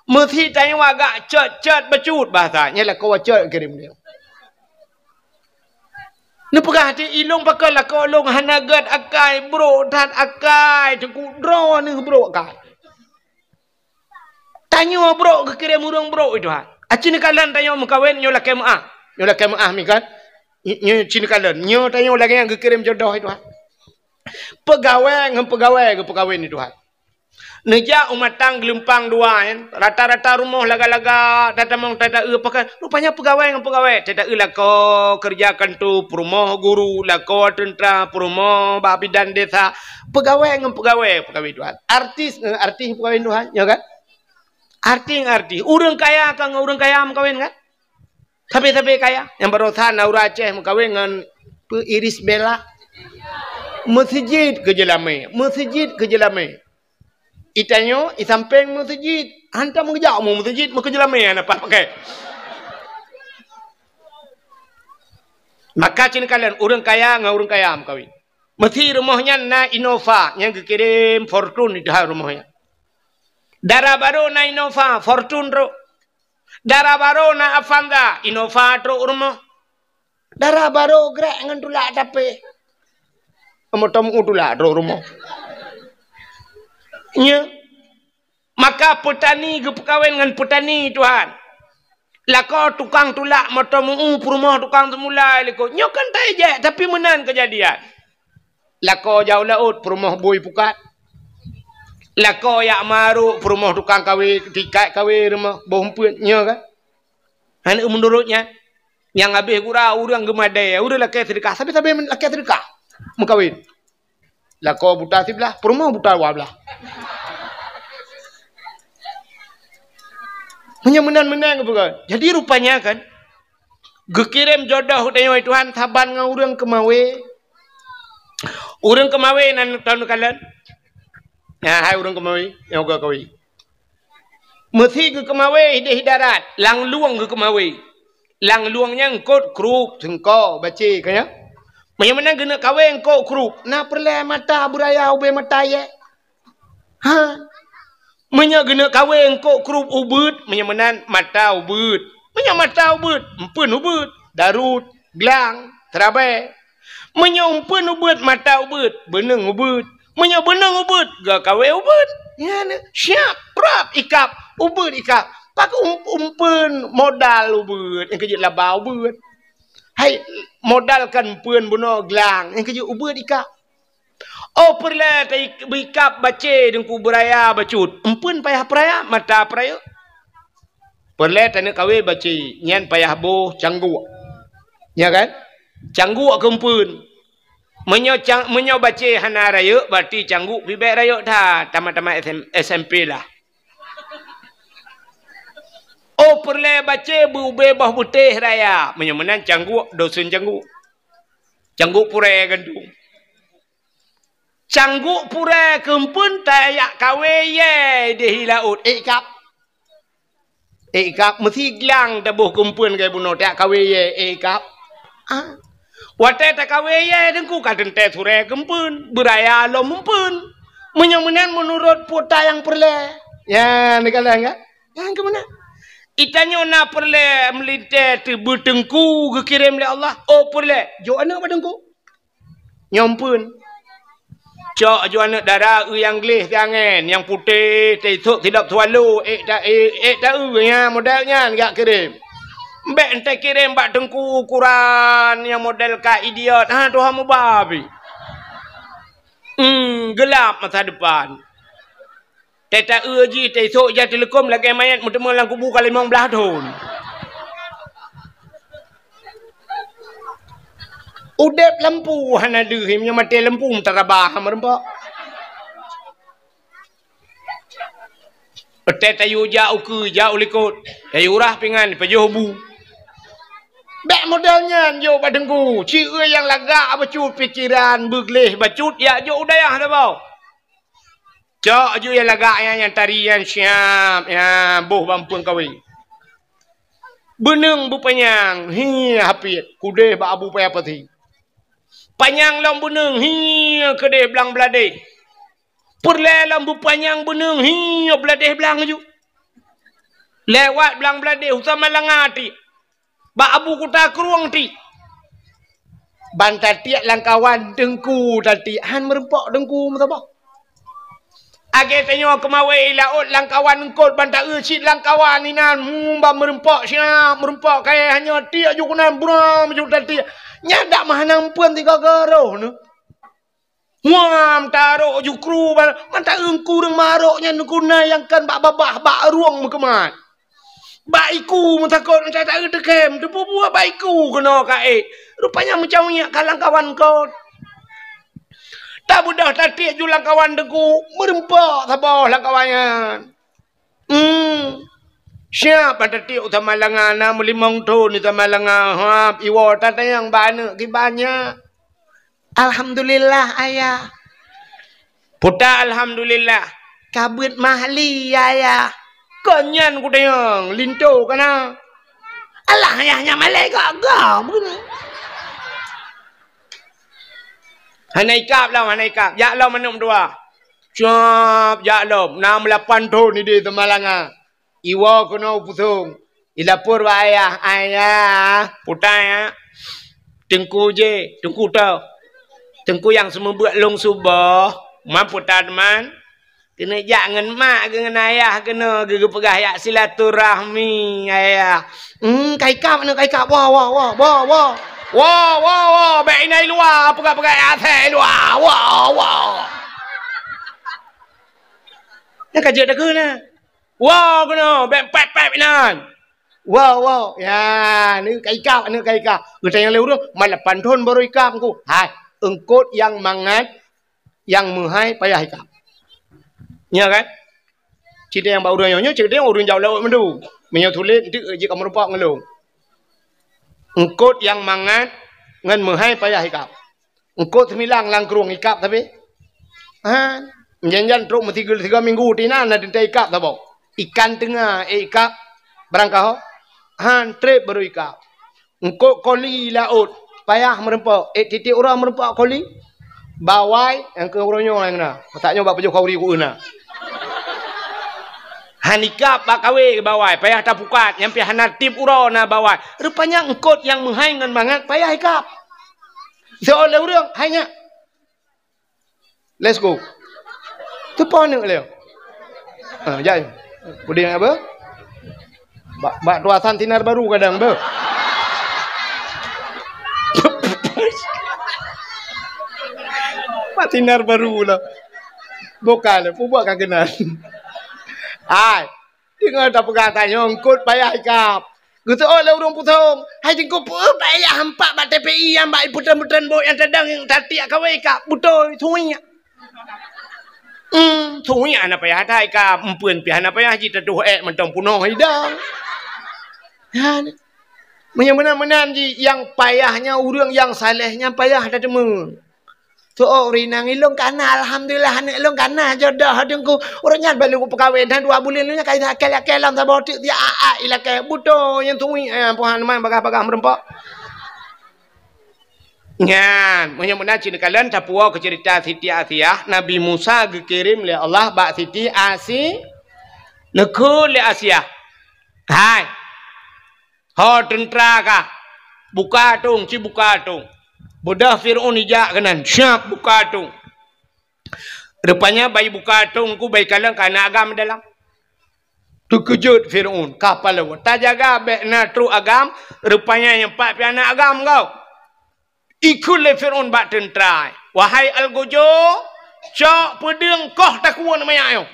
Meusi tanyoe agak cot-cot bacut bahasa, nyan lakoe cot geukirém tanyoe. Neupeugah di ilong pakon lakoe lôn hana gét akai, brok that akai, teungku droeneuh brok akai. Tanyoe brok geukirém ureuëng brok itu ha. Aci neukalon tanyoe meukawen nyoe lakée meuáh. Nyoe lakée meuáh mi kan. Nyoe ci neukalon. Nyoe tanyoe lagée nyang geukirém jodoh itu ha. Peugawée ngon peugawée geupeukawen itu ha. Neujak u matang geulumpang dua nyan, rata-rata rumoh laga-laga, tatamong tata-eu pakai. Rupanya peugawée ngon peugawée, tata-eu lakoe keureuja kanto, peurumoh guru, lakoe teuntra, peurumoh bak bidan desa, peugawée ngon peugawée, peugawée Tuhan. Artis ngon artis peugawée Tuhan, ya kan? Artis ngon artis. Ureuëng kaya ka ngon ureuëng kaya meukawen kan? Sabe-sabe kaya. Nyang barosan na ureuëng Aceh meukawen ngon peu Iris Bella. Meuseujid keu jeulamé, meuseujid keu jeulamé. Itanyoe, i sampéng meuseujid. Hantom geujak mu meuseujid, meukeujeulamé hana pakai. Maka cen kalon ureuëng kaya ngon ureuëng kaya meukawen. Meusi rumoh nyan na Innova nyang geukirém Fortuner di rumoh nyan. Dara barô na Innova, Fortuner trok. Dara barô na Avanza, Innova trok rumoh. Dara barô grek ngon tulak tapé. Meuteumèe tulak trok rumoh. Nya. Maka peutani geupeukawen ngon peutani, Tuhan. Lakoe tukang tulak meuteumèe peurumoh tukang seumulai likot. Nyoe kan tajak, tapi meunan keujadian. Lakoe jak u laôt peurumoh bui pukat. Lakoe jak marok peurumoh tukang kawé, tikat kawé rumoh boh umpeuet nyoe kan. Hana meunurot nyan. Nyang habéh gura ureuëng geumadé, ureuëng lakée seudeukah, sabe-sabe lakée seudeukah meukawen. Lakoe buta siblah, peurumoh buta dua blah. Meunyoe meunan-meunan geupeugah. Jadi rupanya kan, geukirém jodoh tanyoe Tuhan saban ngon ureuëng keumawe. Ureuëng keumawe nan tahun kalon. Nah, hai ureuëng keumawe, nyang ka kawé. Meusi geukeumawe ideh darat, lam lueng geukeumawe. Lam lueng nyan eungkôt krup, seungko, bacé, ka nyan. Meunyoe meunan geuneuk kawé eungkôt krup, na peureulée mata beuraya ubé mata yé. Ha. Meunyoe geuneuk kawé eungkôt krup ubeuet, meunyoe meunan mata ubeuet. Meunyoe mata ubeuet, eumpeuen ubeuet, darut, glang, seurabée. Meunyoe eumpeuen ubeuet mata ubeuet, beuneueng ubeuet. Meunyoe beuneueng ubeuet, geukawé ubeuet. Nyan siap, prap ikab, ubeuet ikab. Pakon um-, eumpeuen modal ubeuet, nyang keujeuet laba ubeuet. Hai, modal kan eumpeuen bunoe glang, nyang keujeuet ubeuet ikab. Oh, peureulée ta-, beikab bacé deungku beuraya bacut. Eumpeuen payah peuraya, mata peurayeuk. Peureulée taneuk kawé bacé, nyan payah boh cangguek. Ya kan? Cangguek keu eumpeuen. Meunyoe cang-, meunyoe bacé hana rayeuk, berarti cangguek pih bék rayeuk that, tamat-tamat S M, S M P lah. Oh, peureulée bacé beu-, ubé boh beutéh raya. Meunyoe meunan cangguek, dosen cangguek. Cangguek purée gantung. Cangguek purée keu eumpeuen tajak kawé yé di laôt, ék ikab. Ék ikab, meusi glang taboh keu eumpeuen lagée bunoe tajak kawé yé, ék ikab. Ah. Watée takawé yé deungku ka teuntée surée keu eumpeuen, beuraya lom eumpeuen. Meunyoe meunan meunurot peue nyang peureulée. Ya, neukalon ka? Nyang keu meunan. Itanyoe na peureulée meulintée teubeuteungku geukirém lé Allah. Oh, peureulée, jok aneuëk bak teungku. Nyoe eumpeuen. Cok aju aneuëk dara eu nyang gleh siangén, nyang putéh, teusok sidop swallow, ék ta-, ék, ék ta-eu nyan model nyan jak kirém. Bék enteuk kirém bak teungku ukuran nyang model ka idiot. Ha, tuha mubabi. Hmm, geulap masa depan. Teuta-eu jih, teusok jak teuleukom lagée manyét meuteumé lam kubu ka limong blaih thon. Udeb lampu hana deuh, meunyoe maté lampu meutarabah meureumpok. Teuta-eu jak ukeue, jak u likot, tayue rah pingan, pajoh bu. Bék model nyan jok bak teungku, ci-eu nyang lagak bacut pikeran, beugleh bacut, jak jok u dayah saboh. Cok aju nyang lagak nyan, nyang tari nyan siap, nyan boh bak eumpeuen kawé. Beuneueng beupanyang, hi hapiet, kudeh bak Abu Paya Pasi. Panyang lom beuneueng, hi keudeh blang bladeh. Peureulée lom beupanyang beuneueng, hi bladeh blang aju. Lewat blang bladeh, u Samalanga tiek. Bak Abu Kuta Krueng tiek. Ban tatiek lam kawan teungku tatiek, han meureumpok teungku meusaboh. Lagée tanyoe keumawé i laôt lam kawan eungkôt ban ta-eu cit lam kawan inan, hmm, ban meureumpok siap, meureumpok kayée hanyoe tiek ju keunan, bram ju tatiek. Nyan dak meuhana eumpeuen sigoe-goe roh neuh. Muam tarok jukru ba-, mata eungku ureuëng marok nyan guna nyang kan bak babah bak rueng meukeumat. Bak iku meutakot mata ta-, teukem teupeue buet bak iku keunoe ka ék. Rupanya meucaweuek ka lam kawan kot. Tabeudôh tatiek ju lam kawan teungku, meureumpok saboh lam kawan nyan. Hmm. Siap ban tatiek u Samalanga, na meulimong thon di Samalanga. Hab, iwoe tatanyong bak aneuëk kiban nyan. Alhamdulillah, Ayah. Puta alhamdulillah. Ka beuet mahli, Ayah. Kon nyan kutanyong, linto kana. Alah, Ayah, nyan malée gak-gak, bukan? Hana ikab lom, hana ikab. Jak lom aneuëk meutuah. Cop, jak lom. Na meulapan thon ideh Samalanga. Iwoe keunoe u Pusong. Ilapor bak ayah, "Ayah, puta ya. Teungku je, teungku toh. Teungku nyang seumeubeuet lôn suboh, man puta teuma. Keuneuk jak ngon mak geuh ngon ayah keunoe geupeugah jak silaturahmi, ayah." Hmm, ka ikab aneuëk, ka ikab. Woe, woe, woe, woe, woe. Woe, woe, woe, bék inan i luwa, peugah-peugah asai i luwa. Woe, woe. Nyan ka jeuet takheun na. Woe keunoe, bék pép-pép inan. Woe, woe. Ya, aneuëk ka ikab, aneuëk ka ikab. Geutanyong lé ureuëng, "Man lapan thon baru ikab, Teungku?" Hai, eungkôt nyang mangat, nyang meuhai payah ikab. Nya kan? Cit nyang bak ureuëng nyoe, cit ureuëng jak laôt mandum. Meunyoe tuléh, eunteuk jih kamoe rumpok ngon lôn. Eungkôt nyang mangat ngon meuhai payah ikab. Eungkôt seumilang lam krueng ikab tapi. Ha, jan-jan trok meusigeul sigoe minggu tinan na teuntèe ikab saboh. Ikan teungoh, eh, ikab barangkaho. Han, trép baru ikab. Eungkôt koli laôt, payah meurumpok. Eh, tiep-tiep uroe meurumpok koli. Bawai, nyang keu uroe nyoe nyang na. Masa nyoe bak pajoh khauri ku na. Han ikab bak kawé bawai, payah tapukat, nyang pih hana tiep uroe na bawai. Rupanya eungkôt nyang meuhai ngon mangat payah ikab. Soe lé ureueng, hai nyak. Let's go. Teupo aneuk lé. Ha, jai. Udeh apa? Bak, bak tuasan sinar baru kadang, beuh. Bak sinar baru lah. Bukan, peubuet ka keunan. Hai. Deungon tapeugah tanyoe eungkôt payah ikab. Geuseuôt lé ureueng pusong, hai teungku peue payah hampak bak T P I nyang bak ipeutren-peutren bot nyang tadong nyang tatiek kawé ikab beutôi suwiek. Hmm, suwiek hana payah that ikab, empeuen pih hana payah jih tatuh ék mantong punoh idang. Nyan. Meunyoe meunan-meunan jih nyang payah nyan ureueng nyang saleh nyan payah that teuma. Soe ureueng inong ilôn kana, alhamdulillah aneuk lôn kana jodoh teungku. Ureueng nyan baru peukawen dah dua buleuen lôn nyan ka lakée-lakée lom saboh teuk dia a-a ilakée. Beutôi nyan tui, eh, Tuhan man bagah-bagah meurumpok. Nyan, meunyoe meunan cit neukalon tapuwoe keu ceurita Siti Asiah, Nabi Musa geukirém lé Allah bak Siti Asi, neukheun lé Asiah. Hai, Ho teuntra kah, buka atong, ci buka atong. Beudôh Fir'aun ijak keunan, siap buka atong. Rupanya bai buka atong ku bai kalon ka na agam dalam. Teukeujot Fir'aun, ka palau. Tajaga bék na trok agam, rupanya nyang pat pih na agam kau. Ikheun lé Fir'aun bak teuntra, "Wahai algojo, cok peudeueng koh takue manyak nyoe."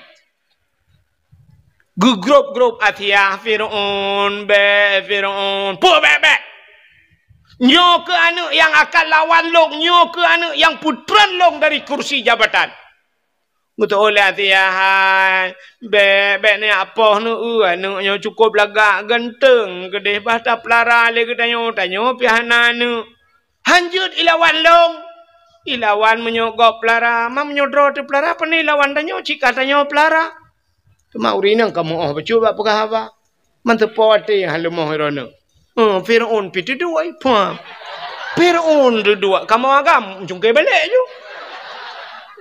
Geugrôb-grôb Asiah, "Fir'aun, bék, Fir'aun, peue bék-bék? Nyoe keuh aneuk nyang akan lawan lôn, nyoe keuh aneuk nyang peutreun lôn dari kursi jabatan." Geuteuôh lé Asiah, "Hai, bék, bék neujak poh neueu, aneuk nyoe cukôp lagak ganteng keudeh bah tapeulara lé geutanyoe, tanyoe pih hana aneuk. Han jeuet ilawan lôn. Ilawan meunyoe gob peulara, ma meunyoe droe teupeulara, pane ilawan tanyoe cit ka tanyoe peulara." Teuma ureueng inong ka meu'oh bacut bak peugah haba. Manteupo até han leumoh droeneuh. Eh, Fir'aun pih teuduek, pah. Fir'aun teuduek, kamoe agam cungké balek ju.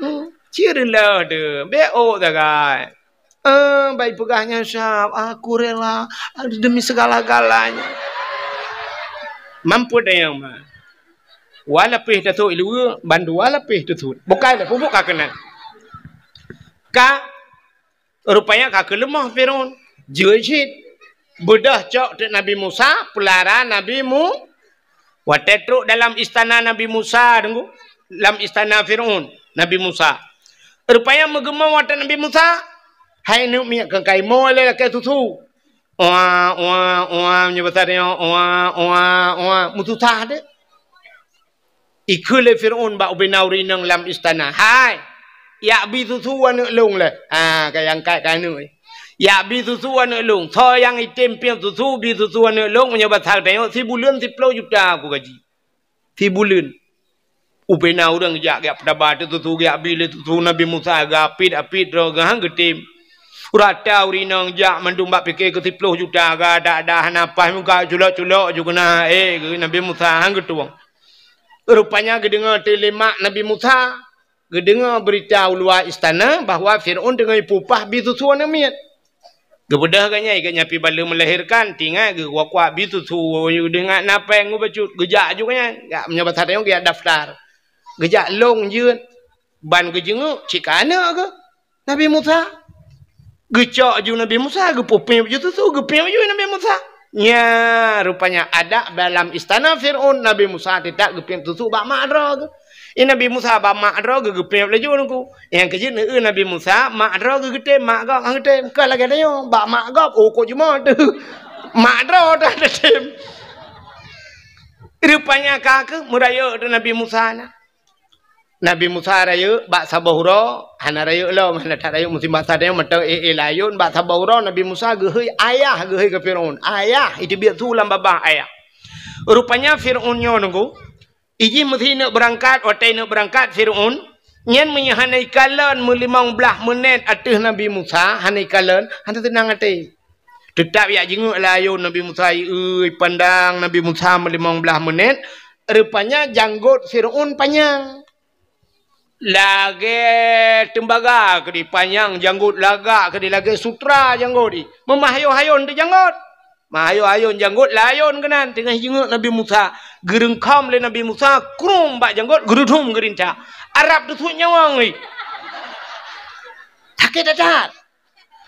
Hmm, ci reuloh deuh, bék ôk sagai. Eh, bai peugah nyan siab, "Aku rela demi segala-galanya." Mampôh dayang ma. Wa lapéh tasot iluwa, bandua lapéh tasot. Bukai lah, pupuk ka keunan. Ka Rupanya ka keuleumoh Fir'aun. Jeuet cit. Beudôh cok teuk Nabi Musa, peulara Nabi Mu-, watée trok dalam istana Nabi Musa, deungoe, lam istana Fir'aun, Nabi Musa. Rupanya meugeumong watée Nabi Musa, hai neuk miet keu kaimoe lé lakée susu. Oa, oa, oa, meunyoe basa tanyoe, oa, oa, oa, meususah deh. Ikheun lé Fir'aun bak ubena ureueng inong lam istana, "Hai, yak bi susu aneuk lôn lé." Ah, ka angkat ka aneuk. "Yak bi susu aneuk lôn. Soe nyang item piep susu, bi susu aneuk lôn, meunyoe basa tanyoe, sibuleuen siploh juta ku gaji." Sibuleuen. Ubena ureueng jak, jak peutaba teuk susu, jak bi lé susu Nabi Musa, geuapit-apit droe geuh han geutem. Rata ureueng inong jak mandum bak pike keu siploh juta, geudak-dak hana paih muka culok-culok ju keunan, eh, geuh Nabi Musa han geutueng. Rupanya geudeungoe teuk lé mak Nabi Musa, geudeungoe beurita u luwa istana bahwa Fir'aun teungoh ipeupah bi susu aneuk miet. Geubeudôh geuh nyan, geuh nyan pih baleuem meulahirkan, tingat geuh kuak-kuak bi susu, geudeungoe na péng geuh bacut, geujak ju geuh nyan. Gak meunyoe basa tanyoe geujak daftar. Geujak lôn jeuet, ban geujeunguk, cit ka aneuk geuh. Nabi Musa. Geucok ju Nabi Musa, geupeupiep ju susu, geupiep ju Nabi Musa. Nya, rupanya adat dalam istana Fir'aun, Nabi Musa teutab geupiep susu bak mak droe geuh. I Nabi Musa bak mak droe geuh, geupiep laju nungku. Nyang keujeuet neueu Nabi Musa, mak droe geuh geutem, mak gob han geutem. Kon lagée tanyoe, bak mak gob, oh, kok jumoe teuh. Mak droe dah geutem. Rupanya ka keuh meurayeuk teuk Nabi Musa na. Nabi Musa rayeuk bak saboh uroe, hana rayeuk lom, hana that rayeuk musim basa tanyoe, mantong éh-éh layôn, bak saboh uroe Nabi Musa geuhôi ayah, geuhôi keu Firaun. Ayah, iteubiet su lam babah ayah. Rupanya Firaun nyoe nunggu, ijih meusi neuk beurangkat, watée neuk beurangkat Firaun, nyan meunyoe hana ikalon meulimong blaih meunét ateueh Nabi Musa, hana ikalon, hana seunang até. Teutap yak jingeuk layôn Nabi Musa, ieu pandang Nabi Musa meulimong blaih meunét, rupanya janggot Firaun panyang. Lagée teumbaga keudeh panyang janggot, lagak keudeh lagée sutra janggot jih. Meumah hayôn-hayôn teuh janggot. Mah hayôn-hayôn janggot layôn keunan teungoh jingeuk Nabi Musa. Geureungkhom lé Nabi Musa, krum bak janggot, geureudhom geurintak. Arab teusuet nyawöng jih. Sakét that-that.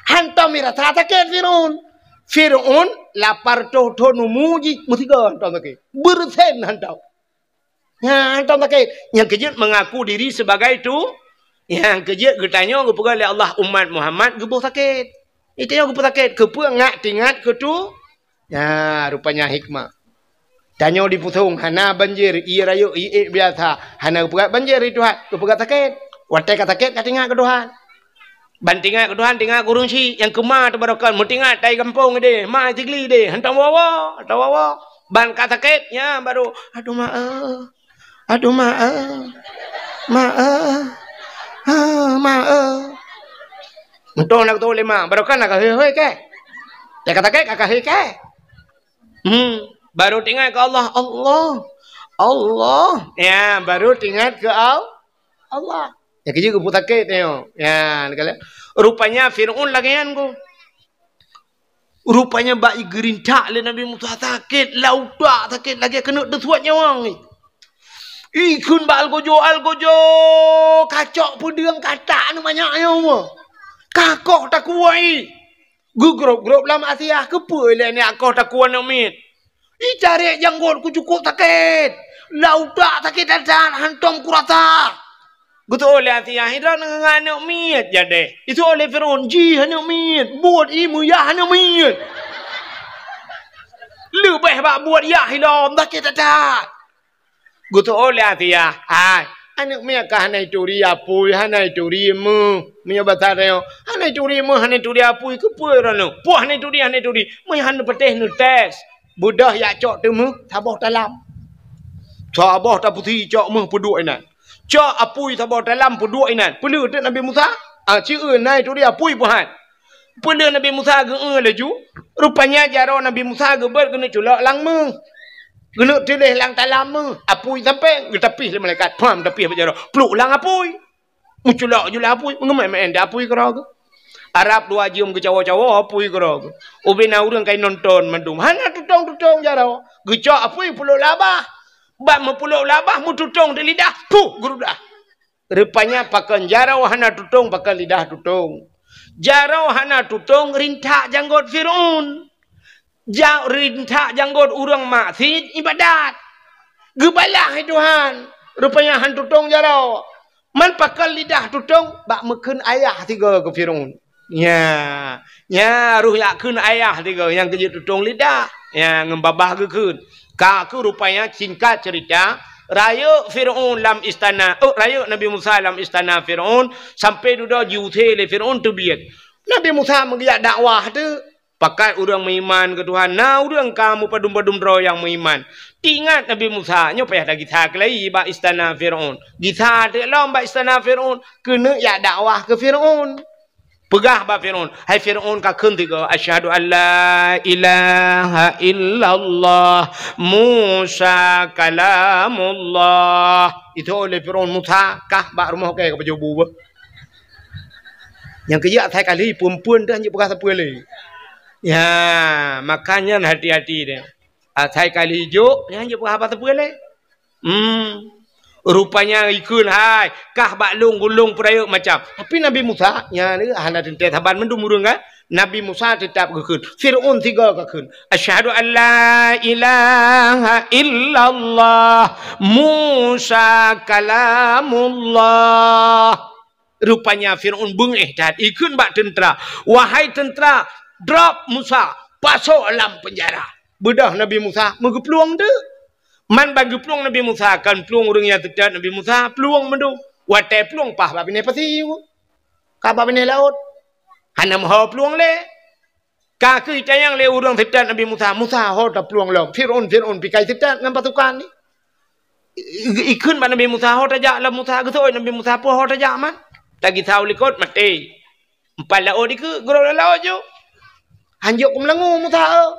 Hantom mirasa sakét Firaun. Firaun lapar toh thon umu jih meusigoe hantom sakét. Beureusen hantom. Nyan hantom sakét. Nyang keujeuet mengaku diri sebagai tu, nyang keujeuet geutanyoe geupeugah lé Allah umat Muhammad geuboh sakét. Geutanyoe geuboh sakét, keupeue ngak teuingat keu tu? Nyan rupanya hikmah. Tanyoe di Pusong hana banjir, ié rayeuk, ié ék biasa. Hana geupeugah banjir di Tuhan, geupeugah sakét. Watée ka sakét ka teuingat keu Tuhan. Ban teuingat keu Tuhan, teuingat keu ureuëng syiek nyang keuma teubarokan, meuteuingat tai gampông ideh, ma Sigli ideh, hantom woe-woe, hantom woe-woe. Ban ka sakét, nyan baru, "Aduh ma eh, aduh ma eh, ma eh, ah, ma eh." Meuntong na geutoe lé ma, barokan na ka hei-hei keh. Teuka sakét ka hei keh. Hmm, baru teuingat keu Allah, Allah, Allah. Ya, baru teuingat keu Al-, Allah. Nyang keujeuet geupeusakét nyoe. Ya, rupanya Firaun lagée nyan ko. Rupanya bak geurintak lé Nabi Musa sakét, lautak sakét lagée keuneuk teusuet nyawöng. Ikheun bak algojo, algojo, kacok peudeueng katak aneuk manyak nyoe. Kakoh takue. Geugrob-grob lam asiah, keupeue lé aneuk koh takue aneuk miet. Itarek janggot ku cukôp sakét. Lautak sakét that-that hantom kurasa. Geutu'oh lé Asiah, "Droeneuh ngon aneuk miet jadeh." Itu'oh lé Firaun, "Jih aneuk miet, buet ie meuyah aneuk miet." Leubeh bak buet yah ilom, sakét that-that. Geutu'oh lé Asiah, "Hai, aneuk miet ka hana ituri apui, hana ituri meuh." Meunyoe basa tanyoe, "Hana ituri meuh, hana ituri apui, keupeue droeneuh?" "Peue hana ituri, hana ituri? Meunyoe hana patéh neutés." Beudôh yak cok teumeuh saboh talam. Saboh tapusi cok meuh peuduek inan. Cok apui saboh talam peuduek inan. Peuleueh teuk Nabi Musa? Ah, ci eu na ituri apui peuhat. Peuleueh Nabi Musa geu-eu laju. Rupanya jaroe Nabi Musa geubeuet keuneuk culok lam meuh. Keuneuk tuléh lam talam meuh. Apui sampoe geutapih lé malaikat. Pham, tapih bak jaroe. Pluek lam apui. Meuculok ju lam apui, meungeumé-mé di apui keudroe geuh. Arab dua jeuem geucawoe-cawoe apui keudroe geuh. Ubé na ureuëng kai nonton mandum. Hana tutong-tutong jaroe. Geucok apui pulok labah. Bak meupulok labah meututong di lidah, puh geurudah. Rupanya pakon jaroe hana tutong, pakon lidah tutong. Jaroe hana tutong rintak janggot Firaun. Ja-, rintak janggot ureuëng maksiet ibadat. Geubalah hai Tuhan. Rupanya han tutong jaroe. Man pakon lidah tutong bak meukheun ayah sigoe keu Firaun. Nya, nya roh yak kheun ayah sigoe nyang keujeuet tutong lidah. Nya ngon babah geukheun. Ka keuh rupanya singkat cerita, rayeuk Firaun lam istana, oh, rayeuk Nabi Musa lam istana Firaun, sampai dudoe jiusé lé Firaun teubiet. Nabi Musa meugeuyak dakwah teuh. Pakat ureuëng meuiman keu Tuhan, na ureuëng ka meupadum-padum droe nyang meuiman. Teuingat Nabi Musa, nyoe payah tagisa keulai bak istana Firaun. Gisa teuk lom bak istana Firaun, keuneuk jak dakwah keu Firaun. Peugah bak Firaun, "Hai Firaun, kakheun sigoe, 'Asyhadu an la ilaha illallah, Musa kalamullah.'" Itu oleh Firaun, "Musa, kah bak rumoh kèe ka pajoh bu beuh." Nyang keujak asai kali, phon-phon dah jeuet peugah sapeue lé. Ya, makanya hati-hati deh. Asai kali jok, nyan jeuet peugah haba sapeue lé. Hmm. Rupanya ikheun hai, kah bak lôn gulong peurayeuk macam. Tapi Nabi Musa, nyan lé hana teuntèe saban mandum ureueng kan. Nabi Musa teutap geukheun. Firaun sigoe geukheun. "Asyhadu an la ilaha illallah, Musa kalamullah." Rupanya Firaun beungéh that, ikheun bak teuntra, "Wahai teuntra, drop Musa, pasoe lam peunjara." Beudôh Nabi Musa meugeuplueng teuk. Man ban geuplueng Nabi Musa, kon plueng ureuëng nyang teutab Nabi Musa, plueng mandum. Watée plueng paih bak binéh pasi, ka bak binéh laôt. Hana meuho plueng lé. Ka keuh itanyong lé ureuëng teutab Nabi Musa, "Musa, ho taplueng lom. Fir'aun, Fir'aun pih ka teutab ngon pasukan nyan." I-, i-, ikheun bak Nabi Musa, "Ho tajak lom Musa." Geuseuôt Nabi Musa, "Peue ho tajak man? Tagisa u likot maté." Empat laôt dikeue, geurok lam laôt ju. Hanjeuet keu meulangue Musa, eh.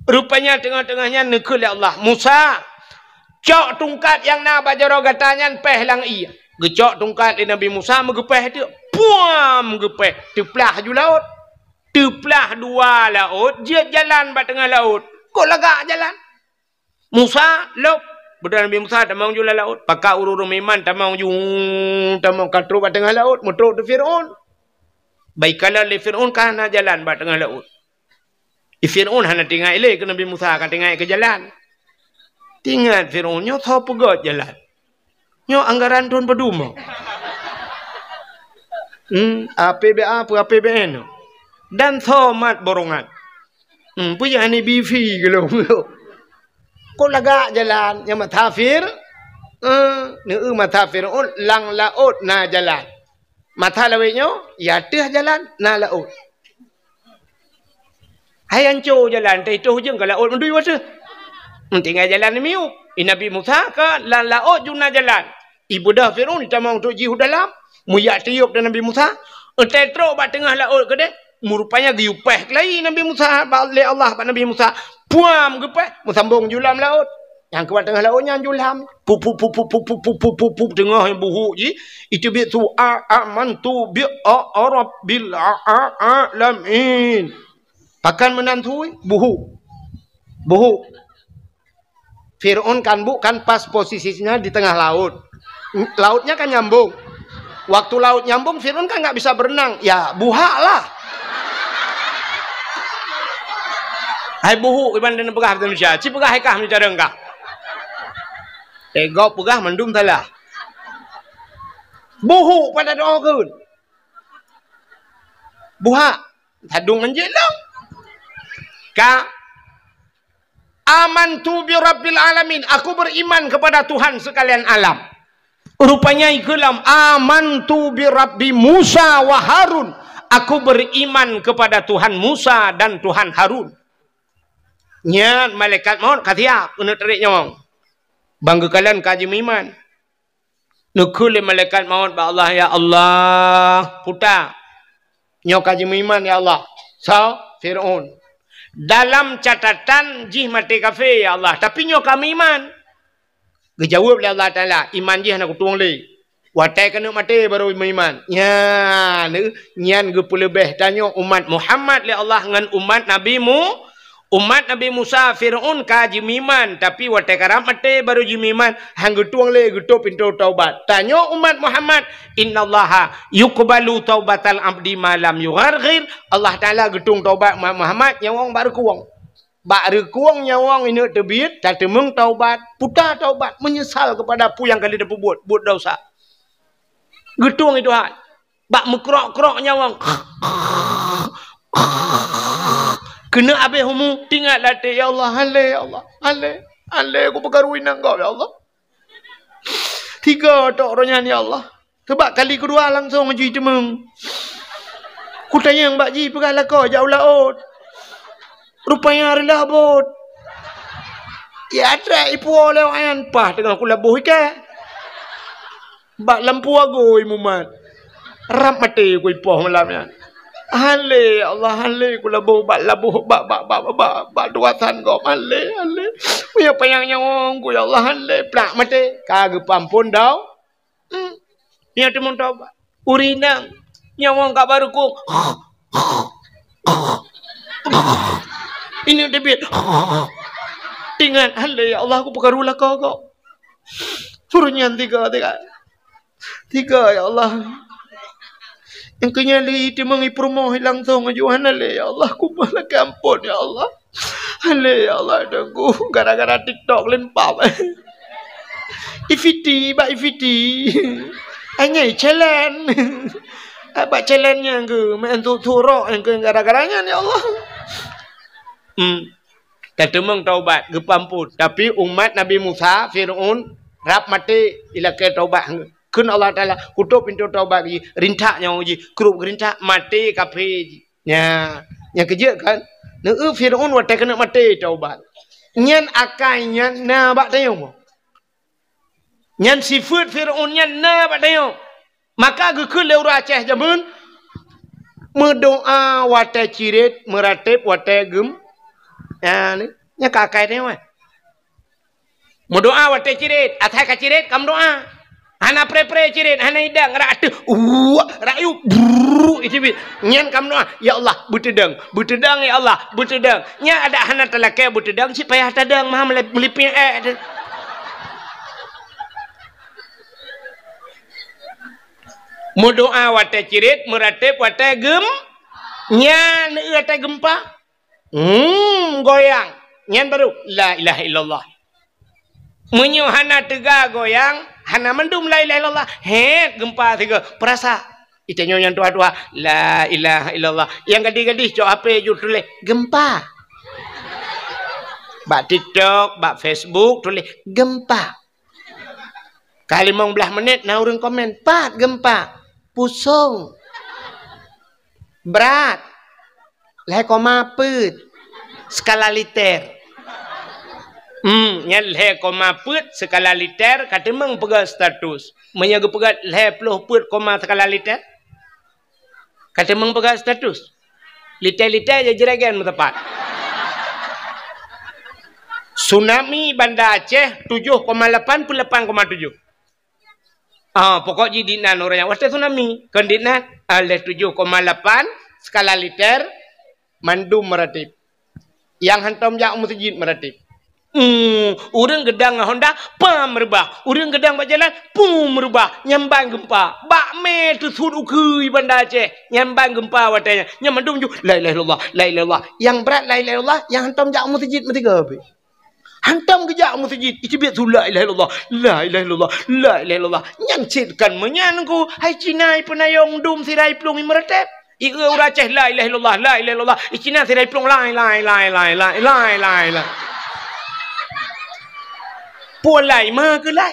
Rupanya teungoh-teungoh nyan neukheun lé Allah, "Musa, cok tungkat nyang na bak jaroe gata nyan péh lam ié." Geucok tungkat lé Nabi Musa, meugeupéh teuk. Puam! Geupéh, teuplah ju laôt. Teuplah dua laôt, jeuet jalan bak teungoh laôt. Kok lagak jalan? Musa, lôb. Beudôh Nabi Musa tamong ju lam laôt. Pakat ureuëng-ureuëng meuiman tamong ju, tamong ka trok bak teungoh laôt, meutrok teuk Fir'aun. Bak ikalon lé Fir'aun ka hana jalan bak teungoh laôt. Di Fir'aun hana teuingat lé keu Nabi Musa, ka teuingat keu jalan. Teuingat Fir'aun, nyoe soe peugöt jalan. Nyoe anggaran thon padum. Hmm, A P B A peue A P B N. Dan soe mat borongan. Hmm, peue nyang hana bifi geulong. Kok lagak jalan nyang meutasafir? Eh, neu meutasafir, oh, lam laôt na jalan. Mata lawét nyoe, ya teuh jalan, na laôt. Hai anco jalan, teuh itoh ujong ka laôt meudui wateuh. Tinggai jalan miyueb. I Nabi Musa ka lam laôt ju na jalan. Ibeudôh Fir'aun itamong trok jih u dalam, meuyak tiôb dan Nabi Musa, eutai trok bak teungoh laôt keudeh, meurupanya geuyue péh keulayi Nabi Musa bak, lé Allah bak Nabi Musa. Puam geupéh, meusambong ju lam laôt. Nyang keu bak teungoh laôt nyan ju lam. Pup, pup, pup, teungoh nyang buhuk jih, iteubiet su a, amantu bi a, a rabbil a, a, alamin. Pakon meunan su, buhuk. Buhuk. Fir'aun kan bu-, kan pas posisinya di tengah laut. Lautnya kan nyambung. Waktu laut nyambung, Fir'aun kan nggak bisa berenang. Ya, buhak lah. Hai buhuk, iban dan peugah bahasa Indonesia. Ci peugah hai kah meucara kah. Eh, gob peugah mandum salah. Buhuk pada doa keun. Buhak. Sadung anjeuk lom. Ka. Amantu bi rabbil alamin. Aku beriman kepada Tuhan sekalian alam. Rupanya ikeulam, "Amantu bi Rabbi Musa wa Harun." Aku beriman kepada Tuhan Musa dan Tuhan Harun. Nyan malaikat maut ka siap keuneuk tarék nyawöng. Ban geukalon ka jimeuiman. Neukheun lé malaikat maut bak Allah, "Ya Allah, puta, nyoe ka jimeuiman, ya Allah." Soe? Fir'aun. Dalam catatan jih maté kafé, ya Allah, tapi nyoe ka meuiman. Geujaweueb lé Allah Taala, "Iman jih hana kutueng lé. Watée keuneuk maté barô meuiman." Nyan, nyan geupeuleubeh tanyoe umat Muhammad lé Allah ngon umat Nabi Mu-, umat Nabi Musa, Fir'aun ka jimeuiman, tapi watée karab maté barô jimeuiman, han geutueng lé geutôp pintoe taubat. Tanyoe umat Muhammad, "Innallaha yuqbalu taubatal abdi ma lam yugharghir." Allah Taala geutueng taubat umat Muhammad nyawöng bak reukueng. Bak reukueng nyawöng ineuk teubiet, tateumeung taubat, puta taubat, meunyeusal keupada peue nyang ka lheueh tapeubuet, buet desya. Geutueng i Tuhan. Bak meukrok-krok nyawöng. Keuneuk abéh umu, teuingat lam até, "Ya Allah, han lé, ya Allah, han lé, han lé, kupeukaru inong gob, ya Allah." Tiga tok roh nyan, ya Allah. Teubak kali keudua langsong jih teumeung. Kutanyong bak jih peugah lakoe jak u laôt. Rupanya reulah bot. Ya, trek ipuwoe lé awaknyan, paih teungoh kulaboh iké. Bak lampu agôi mumat. Rab maté kuipoh malam nyan. "Han lé, ya Allah, han lé, kulaboh bak laboh, bak, bak tuasan gob, han lé, han lé. Meunyoe panyang nyawöng ku, ya Allah, han lé." Plak maté. Ka geupeuamphon dau. Hmm. Nyan teumeung taubat. Ureueng inong nyawöng ka bak reukueng. Ineuk teubiet. Teuingat, "Han lé, ya Allah, kupeukaru lakoe gob." Ureueng nyan tiga, tiga. Tiga, ya Allah. Nyang keu nyan lé teumeung i peurumoh langsong aju, "Han lé, ya Allah, kumoh lakèe ampôn, ya Allah. Han lé, ya Allah, Teungku, gara-gara TikTok lempap." Ifiti, bak ifiti. Anyai challenge. Bak challenge nyang keu, meu'en tu turok nyang keu gara-gara nyan, ya Allah. Hmm. Ka teumeung taubat, geupeuamphon. Tapi umat Nabi Musa, Fir'aun, rab maté ilakée taubat. Kheun Allah Taala, "Kutôb pintoe taubat jih, rintak nyawöng jih, krup geurintak, maté kafé jih." Nya, nyang keujeuet kan? Neu Fir'aun watée keuneuk maté taubat. Nyan akai nyan na bak tanyoe. Nyan sifeuet Fir'aun nyan na bak tanyoe. Maka geukheun lé ureuëng Aceh jameun, meudoá watée cirét, meuratéb watée geum-, nyan, nyan ka akai tanyoe. Meudoá watée cirét, asai ka cirét ka meudoá. Hana pré-pré cirét, hana idang, rak ateueh, uwak, rak yub, brrrr, icibit. Nyan ka meudoá, "Ya Allah, beuteudang, beuteudang, ya Allah, beuteudang." Nyan adak hana talakée beuteudang, cit payah tadang, maha meuli-, meulipéng ék teuh. Meudoá watée cirét, meuratéb watée geum-, nyan watée geumpa. Hmm, goyang. Nyan baru la ilaha illallah. Meunyoe hana teuga goyang, hana mandum la ilaha illallah. Hét geumpa sigoe, peurasa. Itanyoe nyang tuha-tuha, la ilaha illallah. Nyang gadih-gadih cok H P ju tuléh, "Geumpa." Bak TikTok, bak Facebook tuléh, "Geumpa." Ka limong blaih menit na ureuëng komen, "Pat geumpa?" "Pusong." "Brat." "Lhée koma peuet skala liter." Hmm, nyan lhée koma peuet skala liter ka teumeung peugah status. Meunyoe geupeugah lhée ploh peuet koma skala liter, ka teumeung peugah status. Liter-liter jijregen meutepat. Tsunami Banda Aceh tujoh koma lapan peuet lapan koma tujoh. Ah, pokok jih dinan ureuëng nyang watée tsunami. Kon dinan, ah, lhée tujoh koma lapan skala liter mandum meuratéb. Nyang hantom jak u meuseujid meuratéb. Hmm, ureuëng geudang ngon honda, pam reubah. Ureuëng geudang bak jalan, pum reubah. Nyan ban geumpa. Bak mé teusut ukeue Banda Aceh. Nyan ban geumpa watée nyan. Nyan mandum ju, la ilaha illallah, la ilaha illallah. Nyang brat la ilaha illallah, nyang hantom jak u meuseujid meusigoe pih. Hantom geujak u meuseujid, icibit su la ilaha illallah, la ilaha illallah, la ilaha illallah. Nyan cit kan meunyan ku, hai Cina ipeunayong dum sira iplueng imeuratéb. Ieu ureuëng Aceh la ilaha illallah, la ilaha illallah. I Cina sira iplueng lai, lai, lai, lai, lai, lai, lai, lai. Puan lai, ma keu lai.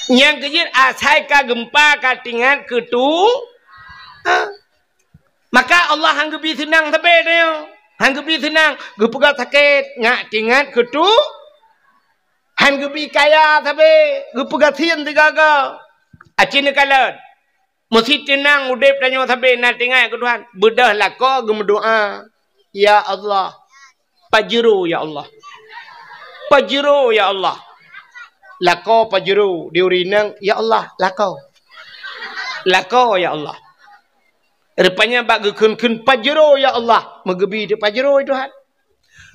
Nyang keujeuet asai ka geumpa ka tingat keu tu. Ha? Maka Allah han geubi seunang sabe tanyoe. Han geubi seunang, geupeugah sakét, nyak tingat keu tu. Han geubi kaya sabe, geupeugah sien sigaga. Aci neukalon. Meusi teunang udeb tanyoe sabe na tingat keu Tuhan. Beudôh lakoe geumeudoá, "Ya Allah, pajero ya Allah. Pajero ya Allah." Lakoe pajero di ureuëng inong, "Ya Allah, lakoe. Lakoe ya Allah." Rupanya bak geukheun-kheun pajero ya Allah, meugeubi teuk pajero Tuhan.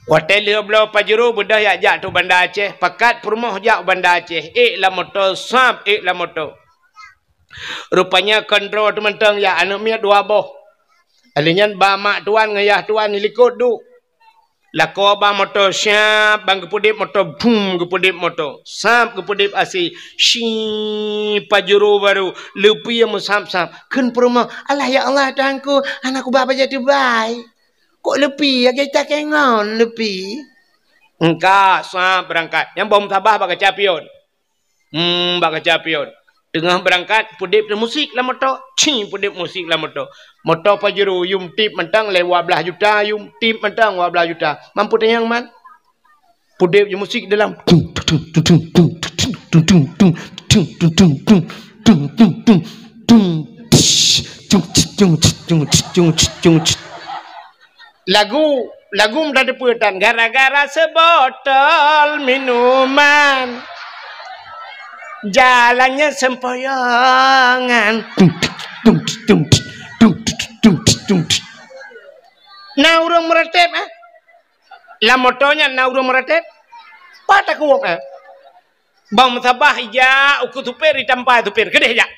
Watée lheueh bloe pajero beudôh jak, jak tu Banda Aceh, pakat peurumoh jak Banda Aceh, ék lam moto, sab ék lam moto. Rupanya kon droe teuh mantong jak, aneuëk miet dua boh. Alheuh nyan ba mak tuan ngon yah tuan dilikot duek. Lakoe ba moto, sab ban geupeudeb moto, bum geupeudeb moto. Sab geupeudeb asai, shi pajero baru, leupie meusab-sab. Kheun peurumoh, "Alah ya Allah Tuhanku, hana kuba bajée teubai." Kok leupie, lagée takée ngon leupie? Engka, sab beurangkat. Nyang boh meutabah bak kaca pion. Hmm, bak kaca pion. Teungoh beurangkat, peudeb musik lam moto. Ci, peudeb musik lam moto. Moto pajero, yum tip mantong lé dua blaih juta, yum tip mantong dua blaih juta. Mampu tanyong man? Peudeb musik dalam. Lagu, lagu meutateupeue tan, gara-gara seubotol minuman, jalannya sempoyongan. Na ureuëng meuratéb, eh? Lam moto nyan na ureuëng meuratéb? Pat takuwok, eh? Bang meusabah ija uku supir, ditampa supir, keudeh jak.